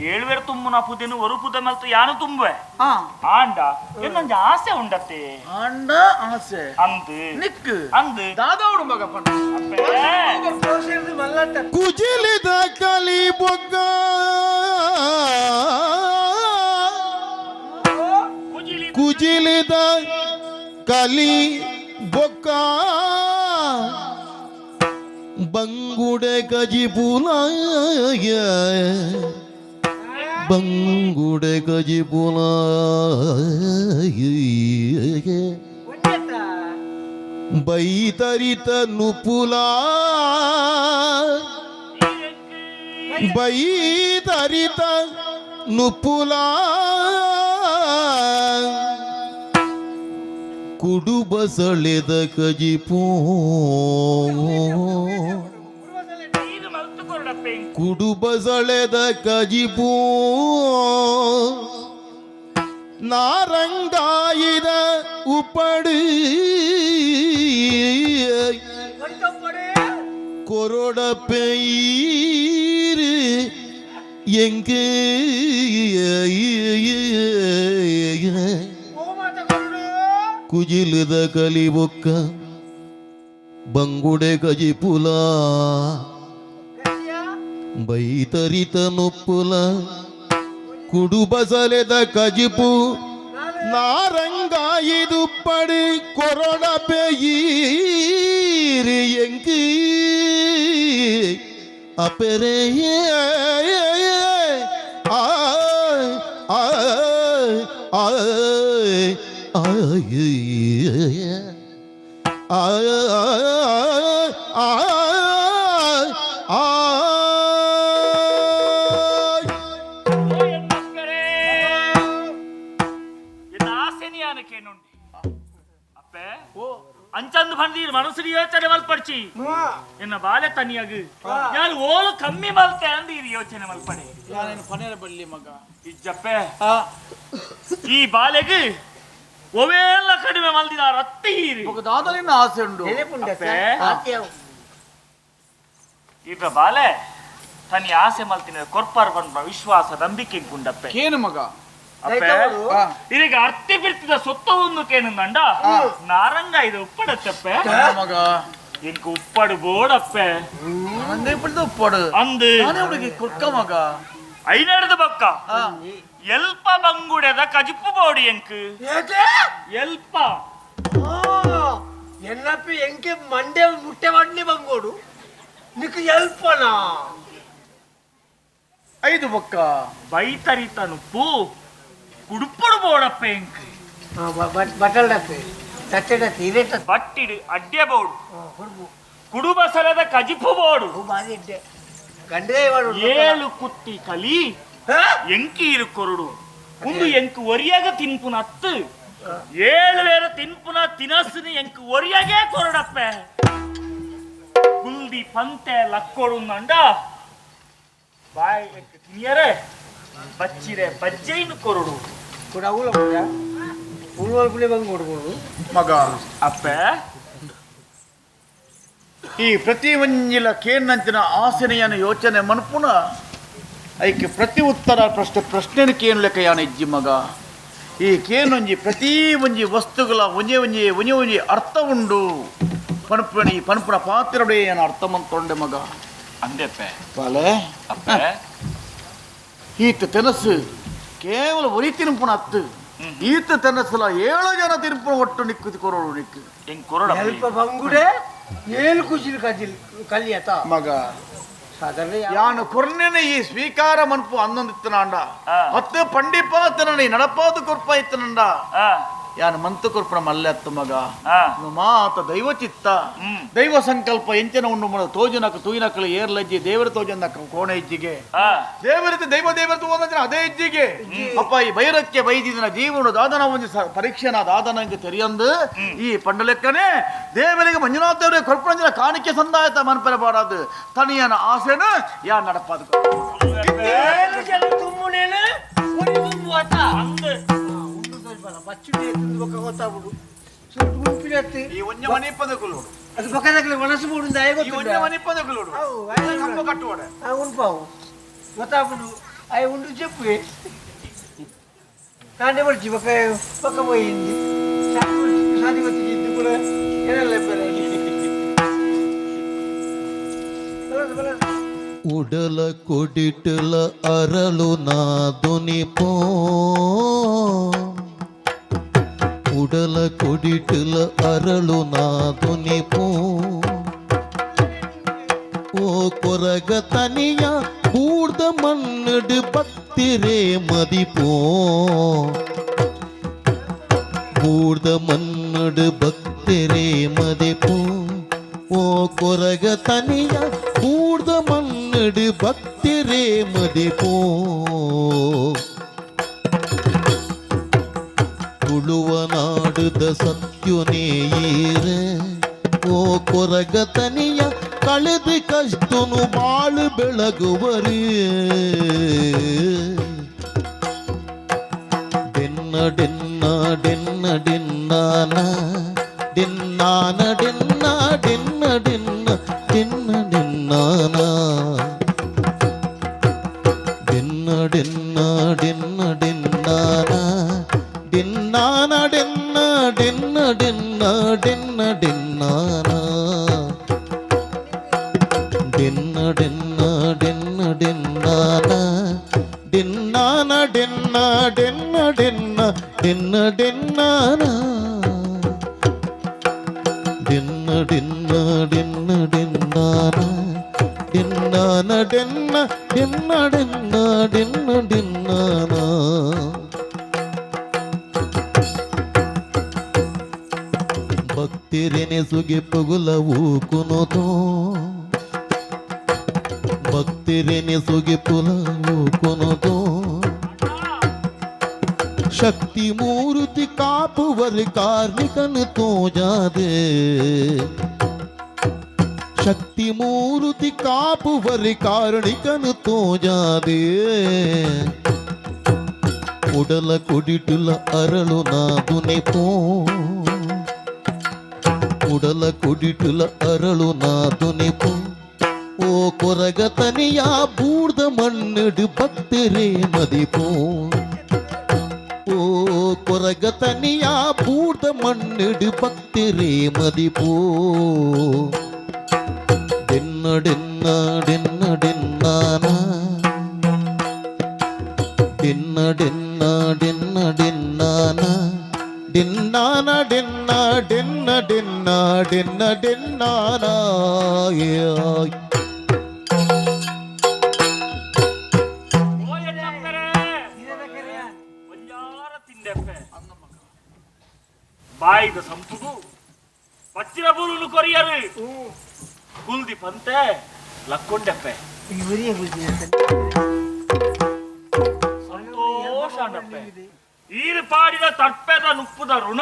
B: ಏಳುವೇರು ತುಂಬುನ ಪುದೆನು ಒರು ಪುದೆ ಮಲ್ತು ಯಾನು ತುಂಬುವೆ.
C: ಆ.
B: ಆಂಡ ಇನ್ನೊಂದು ಆಸೆ ಉಂಡತ್ತೆ.
C: ಆಂಡ ಆಸೆ.
B: ಅಂದು.
C: ನಿಕ್
B: ಅಂದು.
C: ದಾದಾವುಡು ಮಗ ಪಂಡ.
B: ಅಪ್ಪೆ.
D: ಮಲ್ಲತ್ತ.
A: ಕುಜಿಲಿದ ಕಲಿ ಬೊಗ್ಗ
B: ಕುಜಿಲಿ.
A: ಕುಜಿಲಿದ ಕಲಿ ಬೊಕ್ಕ ಬಂಗುಡೆ ಕಜಿಪುಲಾಯ ಬಂಗುಡೆ ಕಜಿಪುಲಾಯ
D: ಒಂದೇತ.
A: ಬೈತರಿತ ನುಪುಲ ಬೈತರಿತ ನುಪುಲ ಕುಡುಬಸಳೆದ ಕಜಿಪೂ
B: ನೀನು ಮಲ್ತು ಕೊರಡಪ್ಪೆ.
A: ಕುಡುಬಸಳೆದ ಕಜಿಪೂ ನಾರಂಗಾಯಿದ ಉಪಡು
D: ಒಂಟೊಪ್ಪಡೆ.
A: கொரோட பெயிரு எங்கு
D: ಓ ಮಾತ ಕೊರಡು.
A: ಕುಜಿಲದ ಕಲಿಬೊಕ್ಕ ಬಂಗುಡೆ ಕಜಿಪುಲ
D: ಗಜಿಯ.
A: ಬೈತರಿತ ನೊಪ್ಪುಲ ಕುಡುಬಸಲೆದ ಕಜಿಪು ನಾರಂಗಾಯಿದುಪ್ಪಡಿ ಕೊರೊಡ ಪೇಯೀರಿ ಎಂಕಿ ಅಪೆರೆ ಆಯ್ ಆಯ್ ಆಯ್ ಆಯ್ ಆಯ್ ಆಯ್.
B: ಓ ಎನ್ನಪ್ಪರೇ, ಎನ್ನ ಆಸೆನಿಯಾನಕ್ಕೆ నుండి ಅಪ್ಪೆ ಅಂಚಂದು ಬಂದೀರ್ ಮನಸ್ಸು ಯೋಚನೆ ಮಲ್ಪಡ್ಚಿ ಎನ್ನ ಬಾಲೆ ತನಿಯಾಗ ಯಾರು ಓಲು ಕಮ್ಮಿ ಮಲ್ತೆ ಅಂದೀರ್ ಯೋಚನೆ ಮಲ್ಪಡೆ.
C: ಯಾನೇನು ಪನೇರ ಬಲ್ಲಿ ಮಗ.
B: ಇಜ್ಜಪ್ಪೆ, ಈ ಬಾಲೆಗ್ ಒವೇಲ್ಲ ಕಡಿಮೆ ಮಲ್ದಿನ ರತ್ತಿ ಹೀರಿ.
C: ಬೊಕ ದಾದಲಿನ ಆಸೆ ಉಂಡು.
B: ಅಪ್ಪೆ. ಈತ ಬಾಲೆ ತನಿ ಆಸೆ ಮಲ್ತಿನ ಕೊರ್ಪಾರ್ ಬಂದ ವಿಶ್ವಾಸ ನಂಬಿಕೆ ಗುಂಡಪ್ಪೆ.
C: ಕೇನು ಮಗ.
B: ಅಪ್ಪೆ, ಇದೀಗ ಅರ್ತಿ ಬಿಡ್ತಿದ ಸೊತ್ತ ಒಂದು ಕೇನಂದಂಡ ನಾರಂಗ ಇದು ಉಪ್ಪಡತ್ತಪ್ಪೆ.
C: ಮಗ.
B: ಇಂಕ ಉಪ್ಪಡು ಬೋಡಪ್ಪೆ.
C: ನಂಗೆ ಬಿಡ್ದು ಉಪ್ಪಡು.
B: ಅಂದು.
C: ನಾನೇ ಹುಡುಗಿ ಕೊರ್ಕ ಮಗ.
B: ಐನಡ್ದು ಬಕ್ಕ ಎಲ್ಪ ಬಂಗುಡೆದ ಕಜಿಪು ಬೋಡಿ ಎಂಕ್ ಎಲ್ಪ.
D: ಎನ್ನಪ್ಪಿ ಎಂಕೆ ಮಂಡೆ ಮುಟ್ಟೆ ಮಂಡೆ ಬಂಗೋಡು ನಿಕ್ ಎಲ್ಪನಾ?
C: ಐದು ಬೊಕ್ಕ.
B: ಬೈತರಿತ ನುಪ್ಪು ಕುಡುಪುಡು ಬೋಡಪ್ಪೆ ಎಂಕ್.
D: ಬಟಲ್ ಡಪ್ಪೆ ತಟ್ಟೆ ಡತ್ತೆ ಇರೇಟ.
B: ಬಟ್ಟಿಡು ಅಡ್ಡೆ ಬೋಡು, ಕುಡುಬಸಲದ ಕಜಿಪು ಬೋಡು.
D: ಬಾರಿ ಇಡ್ಡೆ ಗಂಡೇ ವಾಡು.
B: ಏಳು ಕುತ್ತಿ ಕಲಿ ಎಂಕೀರು ಕೊರಡು ಉಂದು ಎಂಕ್ ಒರಿಯಾಗ ತಿನ್ಪುನ ಅತ್ತು, ಏಳು ವೇರ ತಿನ್ಪುನ ತಿನಸುನ ಎಂಕ್ ಒರಿಯಾಗೆ ಕೊರಡಪ್ಪೆ. ಕುಲ್ದಿ ಪಂತೆ ಲಕ್ಕೊಡು ನಂಡ ಬಾಯ್ ಎಂಕ್ ತಿನಿಯರೆ ಬಚ್ಚಿರೆ ಬಜ್ಜೈನು ಕೊರಡು.
D: ಕೂಡ ಅವಳ ಉಳುವಲ್ ಬಂಗೋಡು ಕೊಡು.
C: ಮಗ.
B: ಅಪ್ಪೆ.
C: ಈ ಪ್ರತಿ ಒಂಜಿಲ ಕೇನ್ನಂಚಿನ ಆಸೆನೆಯನ್ನು ಯೋಚನೆ ಮನ್ಪುನ ಐಕೆ ಪ್ರತಿ ಉತ್ತರ ಪ್ರಶ್ನೆ ಪ್ರಶ್ನೆನ ಕೇನು ಲೆಕ್ಕ ಯಾನ ಇಜ್ಜಿ ಮಗ. ಈ ಕೇನೊಂಜಿ ಪ್ರತಿ ಒಂಜಿ ವಸ್ತುಗಳ ಒಂಜೆ ಒಂಜಿ ಒಂಜೆ ಒಂಜಿ ಅರ್ಥ ಉಂಡು ಪಣಪುಣ ಈ ಪಣಪುಣ ಪಾತ್ರಡೆ ಏನು ಅರ್ಥ ಮಂತೊಂಡೆ ಮಗ.
B: ಅಂದೆಪ್ಪೆ.
C: ಬಾಲೆ.
B: ಅಪ್ಪೆ.
C: ಈತ ತೆನಸು ಕೇವಲ ಒರಿ ತಿನ್ಪುಣ ಅತ್ತು, ಈತ ತೆನಸಲ ಏಳು ಜನ ತಿನ್ಪುಣ ಒಟ್ಟು ನಿಕ್ಕು ಕೊರೋಡು ನಿಕ್ಕು.
B: ಎಂಕ್ ಕೊರಡಪ್ಪೆ.
D: ಎಲ್ಪ ಬಂಗುಡೆ ಏಳು ಕುಶಿಲ್ ಕಜಿಲ್ ಕಲಿಯತ.
C: ಮಗ.
D: ಸಾಧಾರಣ.
C: ಯಾನು ಕೊರ್ನೆನೆ ಈ ಸ್ವೀಕಾರ ಮನ್ಪು ಅಂದೊಂದಿತ್ತನಾಂಡ ಅತ್ತು ಪಂಡಿಪಾತನ ನೀ ನಡಪಾದು ಕೊರ್ಪ ಇತ್ತನಂಡ ಯಾನು ಮಂತು ಕೊರ್ಪಣ ಮಲ್ಲೆ ಅತ್ತು ಮಗ. ಮಾತ ದೈವ ಚಿತ್ತ ದೈವ ಸಂಕಲ್ಪ ಎಂಚನ ಉಂಡು ಮನ ತೋಜನಕ ತೂಯಿನಕಲು ಏರ್ಲಜ್ಜಿ ದೇವರ ತೋಜನಕ ಕೋಣ ಇಜ್ಜಿಗೆ ದೇವರತೆ ದೈವ ದೇವರ ತೋಜನ ಅದೇ ಇಜ್ಜಿಗೆ ಅಪ್ಪ. ಈ ಬೈರಕ್ಕೆ ಬೈದಿನ ಜೀವನ ದಾದನ ಒಂದು ಪರೀಕ್ಷೆನ ದಾದನಂಗೆ ತೆರಿಯಂದು ಈ ಪಂಡಲೆಕ್ಕನೆ ದೇವರಿಗೆ ಮಂಜುನಾಥ ದೇವರಿಗೆ ಕೊರ್ಪಣಂಜನ ಕಾಣಿಕೆ ಸಂದಾಯತ ಮನ್ಪೆರ ಬಾಡದು ತನಿಯನ ಆಸೆನ ಯಾ ನಡಪಾದು.
D: ಏಳು ಜನ ತುಮ್ಮುನೇನು ಒರಿ ತುಂಬು ಆತ.
B: ಅಂದು.
D: ಉಂಡು ಸ್ವಲ್ಪ ಬಚ್ಚುಡಿ ಎತ್ತುದು ಬೊಕ್ಕ ಗೊತ್ತಾಗ್ಬಿಡು ಸುಟ್ಟು ಉಪ್ಪಿನತ್ತಿ.
C: ಈ ಒಂಜ ಮನೆ ಪದಕುಲು.
D: ಅದು ಪಕ್ಕದಾಗಲಿ ಮನಸ್ಸು ಮೂಡುಂದ.
C: ಈ ಒಂಜ
D: ಗೊತ್ತಿಲ್ಲ.
C: ಮನೆ ಪದಕುಲು.
D: ಅವು
C: ಕಂಬ ಕಟ್ಟುವಡೆ.
D: ಉಂಪಾವು ಗೊತ್ತಾಗ್ಬಿಡು ಅಯ್ಯ ಉಂಡು చెప్పు ಕಾಂಡೆ ಬರ್ಚಿ ಬೊಕ್ಕ ಪಕ್ಕ పోయింది ಸಾದಿ ಗೊತ್ತಿದ್ದು ಕೂಡ ಏನೆಲ್ಲ.
A: ಉಡಲ ಕೊಡಿಟಲ ಅರಳು ನಾದುನಿಪೋ, ಉಡಲ ಕೊಡಿಟಲ ಅರಳು ನಾದುನಿಪೋ, ಓ ಕೊರಗ ತನಿಯ கூர்த மண்ணுடு பத்திரே மதிப்போ, கூர்த மண்ணுடு பக்தரே மதிப்போ, ஓ கொரக தனிய கூர்த மண்ணுடு பக்தரே மதிப்போ. ತುಳುವ ನಾಡುದ ಸತ್ಯುನೇ ಈರೆ, ಓ ಕೊರಗ ತನಿಯ ಕಳೆದು ಕಷ್ಟನು ಬಾಳು ಬೆಳಗುವರಿ. ಡೆನ್ನ ಡೆನ್ನ ಡೆನ್ನ ಡೆನ್ನಾನ ಡೆನ್ನಾನ ಡೆನ್ನ ಡೆನ್ನ ಡೆನ್ನ ಡೆನ್ನ ಡೆನ್ನಾನ ಡೆನ್ನ ಡೆನ್ನ ಡೆನ್ನ ಡೆನ್ನಾನ ಡೆನ್ನಾನ ಡೆನ್ನ ಡೆನ್ನ ಡೆನ್ನ ಡೆನ್ನ ಡೆನ್ನಾನ ಡೆನ್ನ ಡೆನ್ನ ಡೆನ್ನ ಡೆನ್ನಾನ ಡೆನ್ನಾನ ಡೆನ್ನ. ಡೆನ್ನ ಡೆನ್ನ ಡೆನ್ನ ಡೆನ್ನ ಡೆನ್ನಾನ ಡೆನ್ನ ಡೆನ್ನ ಡೆನ್ನ ಡೆನ್ನಾನ ಡೆನ್ನಾನ ಡೆನ್ನ ಡೆನ್ನ ಡೆನ್ನ ಡೆನ್ನ ಡೆನ್ನಾನ. ಭಕ್ತಿರೆನೆ ಸುಗೆ ಪುಗುಲ ಊಕುನೋತೋ ಭಕ್ತಿರೆನೆ ಸುಗೆ ಪುಲ ಊಕುನೋತೋ ಶಕ್ತಿ ಮೂರ್ತಿ ಕಾಪುವರ್ ಕಾರ್ಣಿಕನ್ ತೋಜಾದೆ ಶಕ್ತಿ ಮೂರ್ತಿ ಕಾಪುವರ್ ಕಾರ್ಣಿಕನ್ ತೋಜಾದೆ ಉಡಲ ಕೊಡಿಟುಲ ಅರಳು ನಾದುನೆ ಪೋ ಉಡಲ ಕೊಡಿಟುಲ ಅರಳು ನಾದುನೆ ಪೋ ಓ ಕೊರಗ ತನಿಯ ಬೂರ್ದ ಮಣ್ಣಿಡು ಭಕ್ತರೇ ಮದಿಪೋ ಓ ಕೊರಗ ತನಿಯ ಬೂರ್ದ ಮಣ್ಣಿಡು ಭಕ್ತರೇ ಮದಿಪೋ ಡೆನ್ನ ಡೆನ್ನ ಡೆನ್ನ ಡೆನ್ನಾನ ಡೆನ್ನ ಡೆನ್ನ ಡೆನ್ನ ಡೆನ್ನಾನ ಡೆನ್ನಾನ ಡೆನ್ನ ಡೆನ್ನ ಡೆನ್ನ ಡೆನ್ನ ಡೆನ್ನಾನ.
B: ಓ ಎಣ್ಣಪ್ಪರೇ, ಒಂಜಾರ ತಿಂದೆಪ್ಪೆ ಬಾಯಿದ ಸಂಪುಗು ಪಚ್ಚಿನ ಬೂಲುನು ಕೊರಿಯರು ಕುಲ್ದಿ ಪಂತೆ ಲಕ್ಕೊಂಡೆಪ್ಪೆ ಸಂತೋಷ ಅಂಡಪ್ಪೆ. ಈರು ಪಾಡಿದ ತಡ್ಪೆದ ನುಪ್ಪುದ ಋಣ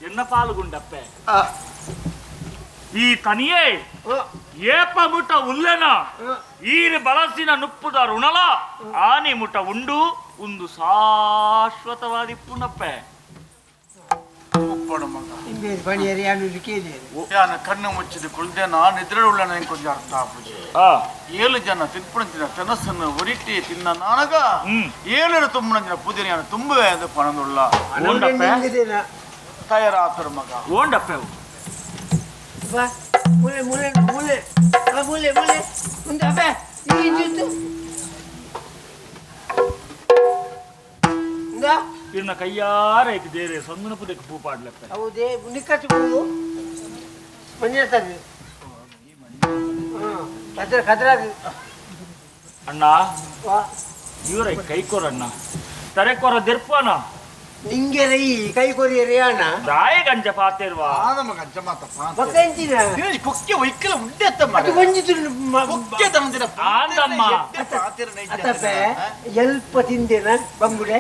B: ಎನ್ನ ಪಾಲುಗುಂಡಪ್ಪೆ. ಈ ತನಿಯೇ ಏಪ ಮುಟ ಉಲ್ಲೆನ ಈರು ಬಳಸಿನ ನುಪ್ಪುದ ಋಣಲ ಆನಿ ಮುಟ ಉಂಡು ಉಂದು ಶಾಶ್ವತವಾದಿ ಪುನಪ್ಪೆ.
C: ಉಪ್ಪಡು ಮಗ.
D: ಪಣಿಯರಿ ಯಾನು ಕೇಳಿ.
C: ಯಾನ ಕಣ್ಣು ಮುಚ್ಚಿದ ಕುಳ್ದೆ ನಾನು ನಿದ್ರೆ ಉಳ್ಳ ಕೊಂಚ ಅರ್ಥ ಆಪುಜಿ. ಏಳು ಜನ ತಿನ್ಪುಣಂಚಿನ ತೆನಸನ್ನು ಒರಿಟಿ ತಿನ್ನ ನಾನಗ ಏಳರು ತುಂಬುಣಂಚಿನ ಪೂಜೆ ತುಂಬುವೆ ಅದು ಪಣದುಳ್ಳ.
B: ಓಂಡಪ್ಪೆ.
C: ತಯಾರಾತರು ಮಗ.
B: ಓಂಡಪ್ಪೆ ಅವು.
D: ಬಾ ಮೂಲೆ ಮೂಲೆ ಮೂಲೆ ಬಾ ಮೂಲೆ ಮೂಲೆ ಉಂದು ಅಬ್ಬೆ ಈ ಇಂಜುತ್ತು ಇಂದ.
B: ಇರ್ನ ಕೈಯಾರ ಐತಿ ದೇರೆ ಸಂದುನ ಪುದಕ್ಕೆ ಪೂ ಪಾಡ್ಲಪ್ಪೆ.
D: ಹೌದೇ ನಿಕ್ಕಟ್ಟು ಪೂ ಮಂಜಾತದೆ ಕದ್ರ ಕದ್ರಾಗ.
B: ಅಣ್ಣ.
D: ವಾ.
B: ಇವರ ಕೈ ಕೊರಣ್ಣ ತರೆ ಕೊರ ದೆರ್ಪನ.
D: ನಿಂಗೆ ರೈ ಕೈ ಕೊರಿಯರಿ ಅಣ್ಣ.
B: ದಾಯ ಗಂಜ ಪಾತೇರ್ವಾ.
C: ಆದ ಮಗ ಜಮಾತ.
D: ಬೊಕ್ಕ ಎಂಚಿನ?
C: ಕೊಕ್ಕೆ ಒಯ್ಕಲ ಉಂಡೆ.
D: ಅದು ಒಂಜಿ ತುಳು
C: ಕೊಕ್ಕೆ ತಂದಿನ.
B: ಆಂದಮ್ಮ.
D: ಅತ್ತಪ್ಪೆ ಎಲ್ಪ ತಿಂದೇನ ಬಂಗುಡೆ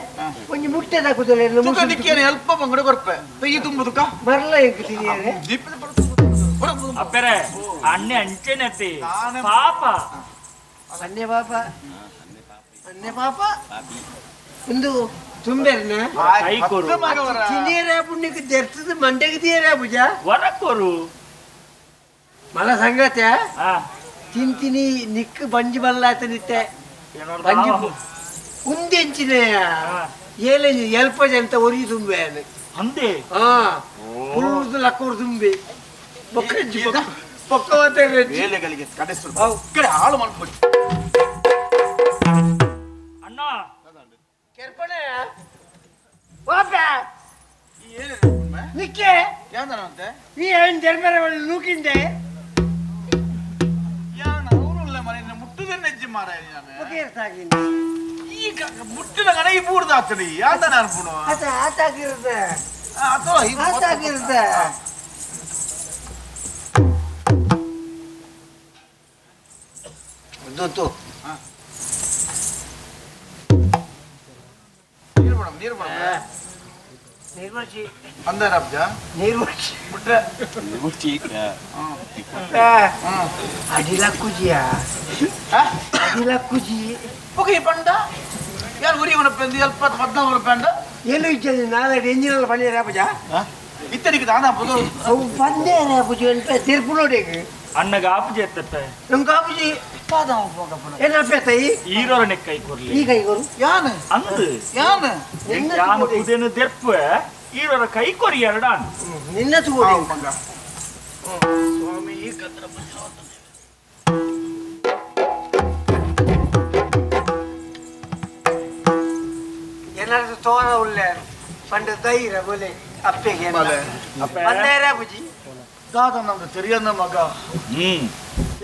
D: ಒಂಜಿ ಮುಟ್ಟೆ ದಾಕುದಲ್ಲ.
C: ನಿಕ್ಕೇನೆ ಎಲ್ಪ ಬಂಗುಡೆ ಕೊರ್ಪೆ ತೆಗಿ ತುಂಬುದುಕ.
D: ಮರಲ ಎಂಕ್ ತಿನಿಯರೆ.
B: ಅಪ್ಪೆರೆ ಅಣ್ಣೆ ಅಂಚೆನತಿ ಪಾಪ.
D: ಅನ್ನೆ ಪಾಪ ಅನ್ನೆ ಪಾಪ ಒಂದು ತುಂಬೆರ್ನ.
B: ಕೈ ಕೊರು.
D: ತಿನಿಯರ ಪುಣ್ಯಕ್ಕೆ ದೆರ್ತದ ಮಂಡೆಗೆ ತೀರ ಪೂಜ.
B: ವರ ಕೊರು.
D: ಮಲ ಸಂಗತೆ.
B: ಆ.
D: ತಿಂತಿನಿ ನಿಕ್ ಬಂಜಿ ಬಲ್ಲಾತ ನಿತ್ತೆ.
B: ಏನಾದ್ರು
D: ಬಂಜಿ
B: ಆವ.
D: ಉಂದೆಂಚಿನ ಏಲೆಂಜಿ ಎಲ್ಪ ಜಂತ ಒರಿ ತುಂಬೆ.
B: ಅಂದೆ.
D: ಹಾ ಪುಲ್ದು ಲಕ್ಕೂರು ತುಂಬಿ ಬೊಕ್ಕಂಜಿ ಬೊಕ್ಕ
C: ವೇಲೆಗಳಿಗೆ ಕಡೆಸು ಕಡೆ ಹಾಳು ಮಾಡ್ಬೋದು.
B: ಅಣ್ಣ.
D: ಕೆರ್ಪಣೆ ವಾಪ ನಿಕ್ಕೆ.
C: ಯಾಂದನಂತೆ?
D: ಈ ಏನ್ ಜರ್ಮರೆ ನೂಕಿಂದೆ.
C: ಯಾನ ಅವರುಲ್ಲ ಮನೆ ಮುಟ್ಟುದೇ ನೆಜ್ಜಿ ಮಾರಾಯ ನಾನು.
D: ಬೊಕ್ಕ
C: ಈಗ ಮುಟ್ಟಿನ ಕಡೆ ಈ ಬೂಡ್ದಾತಡಿ ಯಾಂದನ ಅನ್ಪುಣು.
D: ಆತ ಆತಾಗಿರುತ್ತೆ.
C: ಅಥವಾ
D: ಆತಾಗಿರುತ್ತೆ. ಒಂದೊಂದು.
C: ನೀರು ಮೇಡಮ್, ನೀರು ಮೇಡಮ್.
D: ನೀರು ಬರ್ಸಿ.
C: ಅಂದರ ಅಬ್ಜ.
D: ನೀರು ಬರ್ಸಿ.
C: ಬಿಟ್ರೆ.
D: ಅಡಿಲ ಕುಜಿಯಾ ಅಡಿಲ ಕುಜಿ.
C: ಪೊಗೆ ಪಂಡ ಯಾರು ಉರಿ ಉಣಪೆಂದು ಎಲ್ಪ ಪದ್ನಾಲ್ಕು ರೂಪಾಯಿ.
D: ಏನು ಇಜ್ಜಿ ನಾಳೆ ಎಂಜಿನಲ್ಲ ಪಂಜೆ ಪೂಜ.
C: ಇತ್ತನಿಗೆ ದಾನ ಪುದು.
D: ಅವು ಬಂದೇ ಪೂಜೆ ಅಂತ ತೀರ್ಪು ನೋಡಿ.
B: ಅಣ್ಣಗ ಆಪುಜೆ ಎತ್ತಪ್ಪೆ.
D: ನಂಗೆ ಆಪುಜಿ ಏನಪ್ಪ ತಾಯಿ.
B: ಈರೋರ ನೆಕ್ ಕೈ ಕೊರ್ಲಿ.
D: ಈ ಕೈಗೋರು.
C: ಯಾನ್?
B: ಅಂದು.
C: ಯಾನ್?
D: ನಿನ್ನ.
B: ಯಾನು ಪುದೆನು ದೆರ್ಪೆ ಈರೋರ ಕೈ ಕೊರಿ ಎರಡಾನ್.
D: ನಿನ್ನ ತಗೋಡಿ.
C: ಸ್ವಾಮಿ ಕದ್ರ.
D: ತೋರ ಉಲ್ಲೆ ಪಂಡ ಧೈರ್ಯ ಬೋಲೆ ಅಪ್ಪೆಗೆ ಬಂದೇರ ಬುಜಿ
C: ದಾದ ನಮ್ದು ತೆರಿಯನ್ನ ಮಗ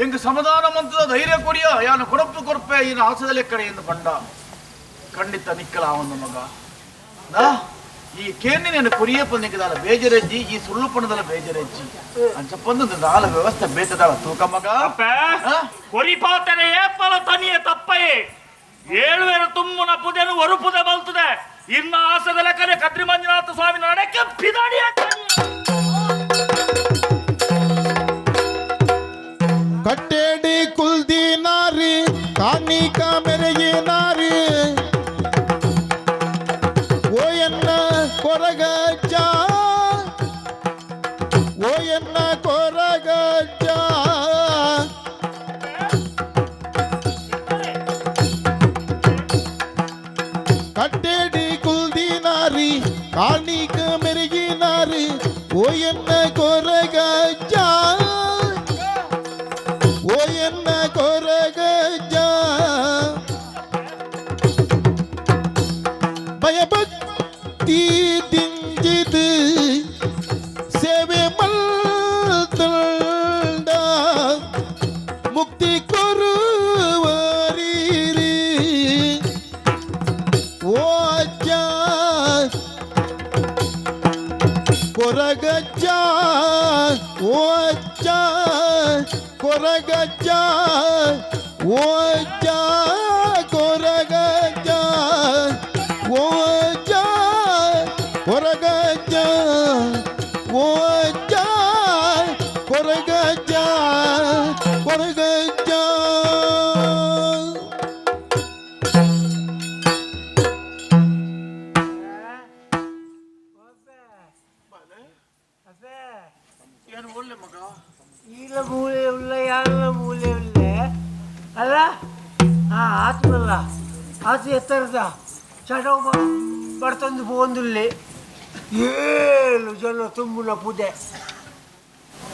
C: ಎಂಗ್ ಸಮಾಧಾನ ಮಂತದ ಧೈರ್ಯ ಕೊಡಿಯ ಯಾನು ಕೊಡಪ್ಪು ಕೊರಪೆ ಇನ್ನು ಆಸದಲ್ಲೇ ಕಡೆ ಎಂದು ಬಂಡ ಖಂಡಿತ ನಿಕ್ಕಲ ಅವನ ಮಗ ಈ ಕೇಂದ್ರಿನ ಕೊರಿಯ ಪಂದಿಕದಾಲ ಬೇಜರೆಜ್ಜಿ ಈ ಸುಳ್ಳು ಪಣದಲ್ಲ ಬೇಜರೆಜ್ಜಿ ಅಂಚಪ್ಪಂದು ದಾಲ ವ್ಯವಸ್ಥೆ ಬೇತದಾಳ ತೂಕ ಮಗ
B: ಕೊರಿಪಾತನೆ ಏಪಲ ತನಿಯ ತಪ್ಪಯೇ ಏಳುವೇರು ತುಮ್ಮುನ ಪುದೆನು ಒರುಪುದೆ ಬಲ್ತದೆ ಇನ್ನ ಆಸದ ಲೆಕ್ಕನೆ ಕದ್ರಿ ಮಂಜುನಾಥ ಸ್ವಾಮಿ ನಡೆಕೆ ಪಿದಾಡಿಯ
A: ಕಟ್ಟೇಡಿ ಕುಲ್ದಿ ನಾರಿ ಕಾನಿಕ ಮೆರೆಗಿ ನಾರಿ ಓಯನ್ನ ಕೊರಗಜ್ಜ ಓಯನ್ನ ಕೊರಗಜ್ಜ ಕಟ್ಟೇಡಿ ಕುಲ್ದಿ ನಾರಿ ಕಾನಿಕ ಮೆರೆಗಿ ನಾರಿ ಓಯನ್ನ ಕೊರಗಜ್ಜ ಓಯನ್ನ ಕೊರಗಜ್ಜ ಭಯಭಕ್ತಿ ದಿಂಜಿದು ಸೇವೆ ಮಲ್ತಂಡ ಮುಕ್ತಿ ಕೊರುವರೀರಿ ಓ ಅಜ್ಜ ಕೊರಗಜ್ಜ ಓ ಅಜ್ಜ ಕೊರಗಜ್ಜ ಓ ಅಜ್ಜ ಕೊರಗಜ್ಜ ಓ ಅಜ್ಜ ಕೊರಗಜ್ಜ ಓ ಅಜ್ಜ ಕೊರಗಜ್ಜ ಕೊರಗಜ್ಜ.
C: ಏನು ಒಳ್ಳೆ ಮಗ
D: ಈಲ ಮೂಲೆ ಉಳ್ಳ ಯಾರ ಮೂಲೆ ಉಳ್ಳ ಅಲ್ಲ ಆ ಆತ್ಮಲ್ಲ ಆತು ಎತ್ತರದ ಚಡವು ಬರ್ತಂದು ಪೋಂದುಲ್ಲೆ ಏಳು ಜನ ತುಂಬುನ ಪೂಜೆ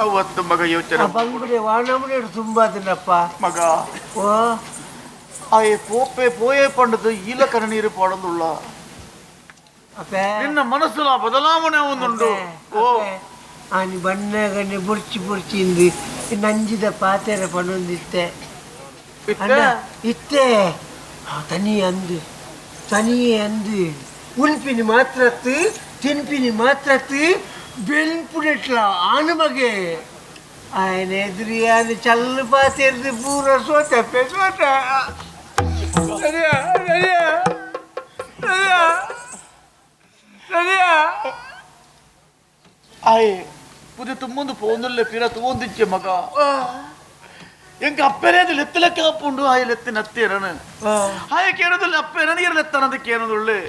C: ಅವತ್ತು ಮಗ ಯೋಚನೆ
D: ಆ ಬಂಗುಡೆ ವಾನಮನೆ ತುಂಬಾದನಪ್ಪ
C: ಮಗ
D: ಓ
C: ಆಯೆ ಪೋಪೆ ಪೋಯೆ ಪಂಡದು ಈಲ ಕಣ್ಣೀರು ಪಾಡೊಂದುಳ್ಳ
D: ಅಪ್ಪೆ
C: ನಿನ್ನ ಮನಸ್ಸುಲ ಬದಲಾವಣೆ ಒಂದುಂಡು ಓ
D: ಆನಿ ಬಣ್ಣಗನೆ ಬುರ್ಚಿ ಬುರ್ಚಿ ಇಂದು ನಂಜಿದ ಪಾತೆರ ಪಣೊಂದಿತ್ತೆ ಅಣ್ಣ ಇತ್ತೆ ತನಿ ಅಂದು ತನಿಯೇ ಅಂದು ಉನ್ಪಿನಿ ಮಾತ್ರತ್ತು ತಿನ್ಪಿನಿ ಮಾತ್ರತ್ತು ಬೆನ್ಪುಡೆಟ್ಲ ಆನು ಮಗೆ ఆయన ಎದುರಿಯಾನು ಚಲ್ಲು ಪಾತೆರ್ದು ಪೂರ ಸೋತಪ್ಪೆ ಸೋತ ಸರಿಯಾ ಸರಿಯಾ ಸರಿಯಾ ಸರಿಯಾ
C: ಆಯೆ ಪುದೆ ತುಂಬೊಂದು ಪೋಂದುಲ್ಲೆ ಪಿರ ತೂವೊಂದಿಚ್ಚೆ ಮಗ ಎಂಕ ಅಪ್ಪೆರೇದು ಲೆತ್ತಲೆಕ್ಕ ಅಪ್ಪುಂಡು ಆಯೆ ಲೆತ್ತಿ ನತ್ತೇರನು ಆಯೆ ಕೇಳೋದಿಲ್ಲ ಅಪ್ಪೆ ನನಗೆ ಲೆತ್ತನದ ಕೇಳೋದುಳ್ಳೆ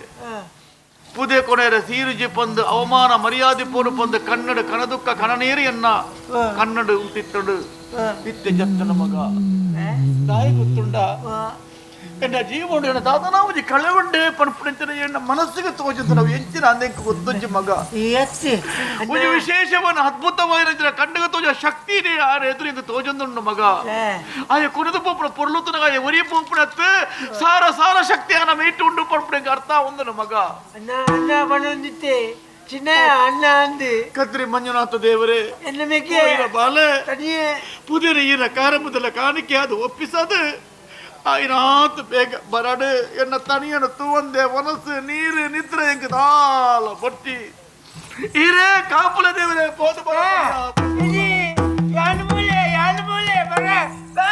C: ಪುದೆ ಕೊನೆರ ಸೀರುಜಿ ಪಂದು ಅವಮಾನ ಮರ್ಯಾದೆ ಪೋನು ಪಂದು ಕನ್ನಡ ಕಣದುಕ್ಕ ಕಣನೀರು ಎನ್ನ ಕನ್ನಡ ಉಂಟಿತ್ತಡು ಇತ್ತೆ ಜತ್ತನ ಮಗ ತಾಯಿ ಗೊತ್ತುಂಡ ಎನ್ನ ಜೀವನ ಎನ್ನ ದಾದನಾವುಜಿ ಕಳೆವಂಡೆ ಪಣಪುಣಿತನ ಎನ್ನ ಮನಸ್ಸಿಗೆ ತೋಚುತ್ತ ನಾವು ಎಂಚಿನ ಅಂದೆಂಕ ಗೊತ್ತುಂಜಿ ಮಗ
D: ಎತ್ತಿ
C: ಒಂದು ವಿಶೇಷವನ್ನು ಅದ್ಭುತವಾಗಿರೋ ಕಣ್ಣಿಗೆ ತೋಜ ಶಕ್ತಿ ಇದೆ ಆ ಎದುರು ತೋಜೊಂದುಂಡು ಮಗ ಆಯ ಕುಣಿದು ಪೋಪುಣ ಪೊರ್ಲುತನಗ ಆಯ ಒರಿಯ ಪೋಪುಣತ್ತು ಸಾರ ಸಾರ ಶಕ್ತಿ ಆನ ಮೇಟು ಉಂಡು ಪಣಪುಣಂಗೆ ಅರ್ಥ ಒಂದನು ಮಗ
D: ಅಣ್ಣ ಅಣ್ಣ ಬಣ್ಣೊಂದಿತ್ತೆ ಚಿನ್ನ ಅಣ್ಣ ಅಂದು
C: ಕದ್ರಿ ಮಂಜುನಾಥ ದೇವರೇ
D: ಎನ್ನ ಮೇಕೆ
C: ಬಾಲೆ
D: ತನಿಯೇ
C: ಪುದಿರ ಈರ ಕಾರ ಮೊದಲ ಕಾಣಿಕೆ ಅದು ಒಪ್ಪಿಸದು ಆಯ್ನಾತ್ ಬೇಗ ಬರಡು ಎನ್ನ ತನಿಯನು ತೂವಂದೆ ಮನಸ್ಸು ನೀರು ನಿದ್ರೆ ಎಂಕ್ ದಾಲ ಬಟ್ಟಿ ಈರೇ ಕಾಪುಲ ದೇವರೇ ಪೋದು ಬರ
D: ಯಾನು ಮೂಲೆ ಯಾನು ಮೂಲೆ ಬರ ಬಾ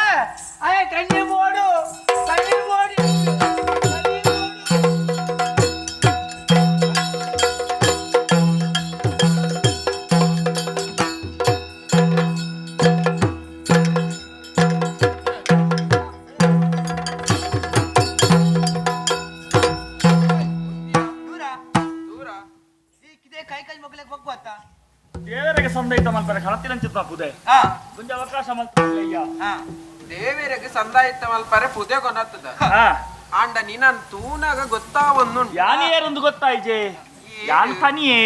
D: ಅಯ್ಯ ತಣ್ಣಿ ಮೋಡು ತಣ್ಣಿ ಮೋಡು
B: ದೇವರಿಗೆ ಸಂದೈತ ಮಲ್ಪರೆ ಕಣತಿನಂಚಿತ್ತ ಪುದೆ ಒಂಜಿ ಅವಕಾಶ ಮಲ್ಪಯ್ಯ
E: ದೇವರಿಗೆ ಸಂದಾಯಿತ ಮಲ್ಪರೆ ಪುದೆ ಕೊನತ್ತದ ಆಂಡ ನಿನ್ನನ್ ತೂನಾಗ ಗೊತ್ತಾವೊಂದು
B: ಯಾನ್ ಏರೊಂದು ಗೊತ್ತಾಯ್ಜೆ ಯಾನ್ ತನಿಯೇ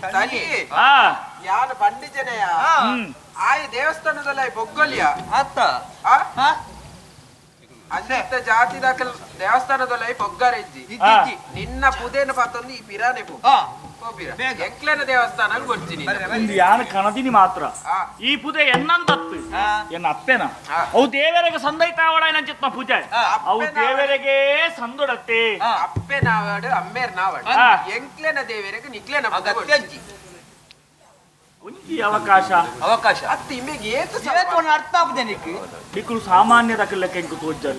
E: ತನಿ
B: ಆ
E: ಯಾನ್ ಪಂಡಿಜನೆಯ ಆಯ್ ದೇವಸ್ಥಾನದಲ್ಲಿ ಬೊಗ್ಗೊಲಿಯ
F: ಅತ್ತ
E: ಆ? ಅಂಚಿತ್ತ ಜಾತಿ ದಾಖಲ್ ದೇವಸ್ಥಾನದೊಲೈ ಪೊಗ್ಗರೆಜ್ಜಿ
B: ಇಜ್ಜಿ.
E: ನಿನ್ನ ಪುದೇನ ಪತ್ತೊಂದು ಈ ಪಿರಾನೆ ಪೋ ಪೋಪಿರ ಎಂಕ್ಲೆನ ದೇವಸ್ಥಾನ ಗೊಡ್ಚಿನಿ
B: ಇಂದು ಯಾನ ಕಣದಿನಿ ಮಾತ್ರ
E: ಆ.
B: ಈ ಪೂಜೆ ಎನ್ನಂತತ್ತು ಎನ್ನ ಅಪ್ಪೆನ
E: ಆ.
B: ಅವು ದೇವರಿಗೆ ಸಂದೈತಾವಡ ನಂಚಿತ್ನ ಪೂಜೆ ಅವು
E: ಅಪ್ಪೆನ
B: ದೇವರಿಗೆ ಸಂದೊಡತ್ತೆ
E: ಅಪ್ಪೆ ನಾವಾಡು ಅಮ್ಮೇರ್ ನಾವಾಡು
B: ಆ.
E: ಎಂಕ್ಲೆನ ದೇವರಿಗೆ ನಿಕ್ಲೆನ ಪುದೆ ಬೊಡ್ಚಿ.
B: ಒಂಜಿ ಅವಕಾಶ
F: ಅವಕಾಶ
E: ಅತ್ತು ಇಮ್ಮೆಗೆ ಏತು
F: ಏತು ಒಂದು ಅರ್ಥ ಆಪುದೆ ನಿಕ್
B: ನಿಕ್ಕುಲು ಸಾಮಾನ್ಯದ ಲೆಕ್ಕ ಎಂಕು ತೋಜಲ್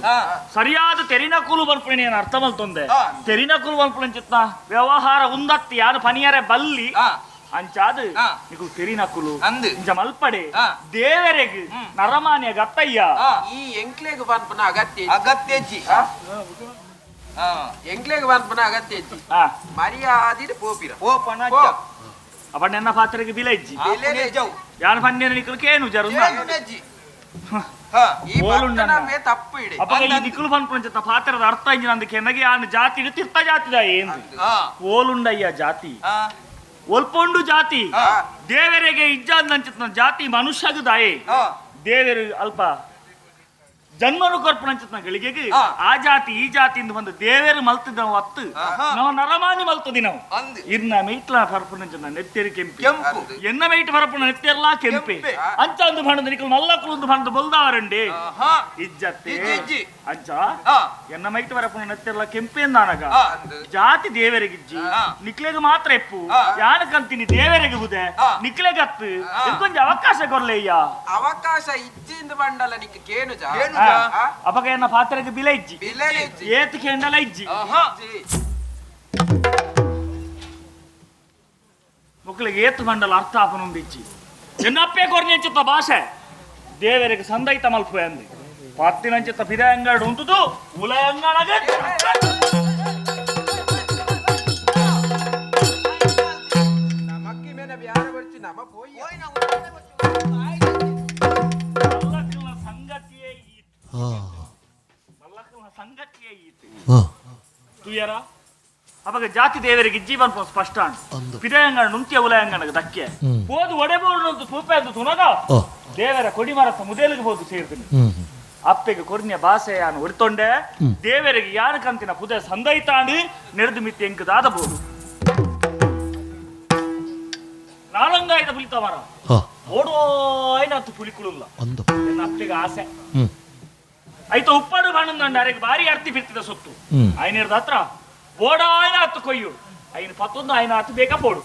B: ಸರಿಯಾದ ತೆರಿನ ಕೂಲು ಬರ್ಪಣೆ ಏನು ಅರ್ಥ ಮಲ್ತೊಂದೆ ತೆರಿನ ಕೂಲು ಬರ್ಪಣೆ ಚಿತ್ನ ವ್ಯವಹಾರ ಉಂದತ್ತಿ ಯಾರು ಪನಿಯರೆ ಬಲ್ಲಿ ಅಂಚಾದ ನಿಕು ತೆರಿನ ಕೂಲು
F: ಅಂದು.
B: ಇಂಚ ಮಲ್ಪಡೆ ದೇವರೆಗ್ ನರಮಾನ್ಯ ಗತ್ತಯ್ಯ
E: ಈ ಎಂಕ್ಲೆಗ್ ಪನ್ಪುನ ಅಗತ್ಯ ಇಜ್ಜಿ.
F: ಅಗತ್ಯ ಇಜ್ಜಿ.
E: ಎಂಕ್ಲೆಗ್ ಪನ್ಪುನ ಅಗತ್ಯ ಇಜ್ಜಿ. ಮರ್ಯಾದಿಡ್ ಪೋಪಿರ
F: ಪೋಪನ
E: ಪೋ.
B: ಅಪ್ಪ ನನ್ನ ಪಾತ್ರೆಗೆ ಬಿಲ ಇಜ್ಜಿ
E: ಬೆಲೆನೇ ಇಜ್ಜಿ.
B: ಯಾನ್ ಪನ್ನೇನ ನಿಕುಲು ಕೇನು ಜರು
F: ಇಜ್ಜಿ.
E: ಈ
B: ಓಲುಂಡನ್ನ.
E: ಭಕ್ತನವೇ ತಪ್ಪು ಇಡೆ
B: ಅಪ್ಪ ಈ ನಿಕುಲು ಪನ್ಪುನ ಚಿತ್ತ ಪಾತ್ರದ ಅರ್ಥ ಇಂಜಿನ ಅಂದಕ್ಕೆ ನನಗೆ ಯಾನ್ ಜಾತಿ ತಿರ್ತ ಜಾತಿದ ಏನು ಓಲುಂಡಯ್ಯ ಜಾತಿ ಒಲ್ಪೊಂಡು ಜಾತಿ ದೇವರಿಗೆ ಇಜ್ಜಾಂದಂಚಿತ್ನ ಜಾತಿ ಮನುಷ್ಯಗ ದಾಯೆ ದೇವರು ಅಲ್ಪ ಜನ್ಮನು ಕೊರ್ಪಣಂಚಿತ್ನ ಗಳಿಗೆಗೆ ಆ ಜಾತಿ ಈ ಜಾತಿ ಇಂದು ಬಂದು ದೇವರು ಮಲ್ತಿದ್ದ ನಾವು ಅತ್ತು ನಾವು ನರಮಾನಿ ಮಲ್ತದಿ ನಾವು
F: ಅಂದು.
B: ಇರ್ನ ಮೇಟ್ಲ ಪರಪುನಂಚಿನ ನೆತ್ತೆರಿ ಕೆಂಪಿ
F: ಕೆಂಪು.
B: ಎನ್ನ ಮೇಟ್ ಪರಪುನ ನೆತ್ತೆರ್ಲಾ ಕೆಂಪೆ
F: ಕೆಂಪೆ.
B: ಅಂಚ ಅಂದು ಬಣ್ಣದ ನಿಕಲ್ ಮಲ್ಲಕ್ಕಲು ಬಣ್ಣದ ಬೊಲ್ದಾವರಂಡಿ ಇಜ್ಜತ್ತೆ
F: ಇಜ್ಜಿ, ಇಜ್ಜಿ.
B: ಅಂಚ ಎನ್ನ ಮೈಟ್ ವರಪುನ ನೆತ್ತೆರ್ಲ ಕೆಂಪೆ ಅಂದಾನಗ ಜಾತಿ ದೇವರಿಗಿಜ್ಜಿ ನಿಕ್ಲೆಗ್ ಮಾತ್ರ ಎಪ್ಪು ಯಾನಕಂತೀನಿ ದೇವರಿಗೆ ಬುದೆ ನಿಕ್ಲೆಗತ್ತು ಇಂಕೊಂಜ ಅವಕಾಶ ಕೊರ್ಲೆಯ್ಯ
E: ಅವಕಾಶ ಇಜ್ಜಿಂದ ಬಂಡಲ ನಿಕ್ ಕೇನು ಜಾ
B: ಅಪಗ ಎನ್ನ ಪಾತ್ರೆಗೆ ಬಿಲೆ ಇಜ್ಜಿ
E: ಬಿಲೆ ಇಜ್ಜಿ.
B: ಏತ್ ಕೇಂಡಲ ಇಜ್ಜಿ
E: ಇಜ್ಜಿ.
B: ಮುಕ್ಳಿಗೆ ಏತ್ ಮಂಡಲ ಅರ್ಥ ಆಪನೊಂದು ಇಜ್ಜಿ ಎನ್ನಪ್ಪೆ ಕೊರ್ನೆಂಚಿತ್ತ ಭಾಷೆ ದೇವರಿಗೆ ಸಂದೈತ ಮಲ್ಪು ಅಂది ಪತ್ತಿನಂಚಿತ್ತ ಪಿದೆ ಅಂಗಡ್ ಉಂಟುದು ಉಲ ಅಂಗಡಗ
E: ನಮಕ್ಕಿ ಮೇನ ಬ್ಯಾರ ಬರ್ಚಿ ನಮ ಪೋಯಿ
B: ಮಲ್ಲಕ್ಕನ ಸಂಗತಿಯೇ ಈತು ಮಲ್ಲಕ್ಕನ ಸಂಗತಿಯೇ ಈತು ತುಯರ ಅವಾಗ ಜಾತಿ ದೇವರಿಗೆ ಜೀವನ ಸ್ಪಷ್ಟ
A: ಅಂದು.
B: ಪಿದೆಯಂಗಣ ನುಂತ್ಯ ಉಲಯಂಗಣಗ ದಕ್ಕೆ ಹೋದು ಒಡೆಬೋಡು ತೂಪೆ ಅದು ತುನಗ ದೇವರ ಕೊಡಿಮರಸ ಮುದೇಲಿಗೆ ಹೋದು ಸೇರ್ತೀನಿ ಅಪ್ಪೆಗೆ ಕೊರ್ನ್ಯ ಭಾಷೆ ಯಾನು ಒಡಿತೊಂಡೆ ದೇವರಿಗೆ ಯಾರು ಕಂತಿನ ಪುದೆ ಸಂದೈತಾಂಡು ನೆರೆದು ಮಿತ್ತಿ ಎಂಕು ದಾದಬಹುದು ನಾಲಂಗಾಯ್ದ ಪುಲಿತ ಮರ ಓಡೋಯ್ನತ್ತು ಪುಲಿಕುಳುಲ್ಲ
A: ಅಂದು
B: ಎನ್ನ ಅಪ್ಪೆಗೆ ಆಸೆ ಆಯ್ತು ಉಪ್ಪಾಡು ಬಣ್ಣಂದಂಡ ಅರೆಗೆ ಭಾರಿ ಅರ್ತಿ ಬಿರ್ತಿದ ಸೊತ್ತು ಐನಿರ್ದ ಹತ್ರ ಓಡಾಯ್ನ ಹತ್ತು ಕೊಯ್ಯು ಐನ ಪತ್ತೊಂದು ಐನ ಹತ್ತು ಬೇಕಾ ಪೋಡು.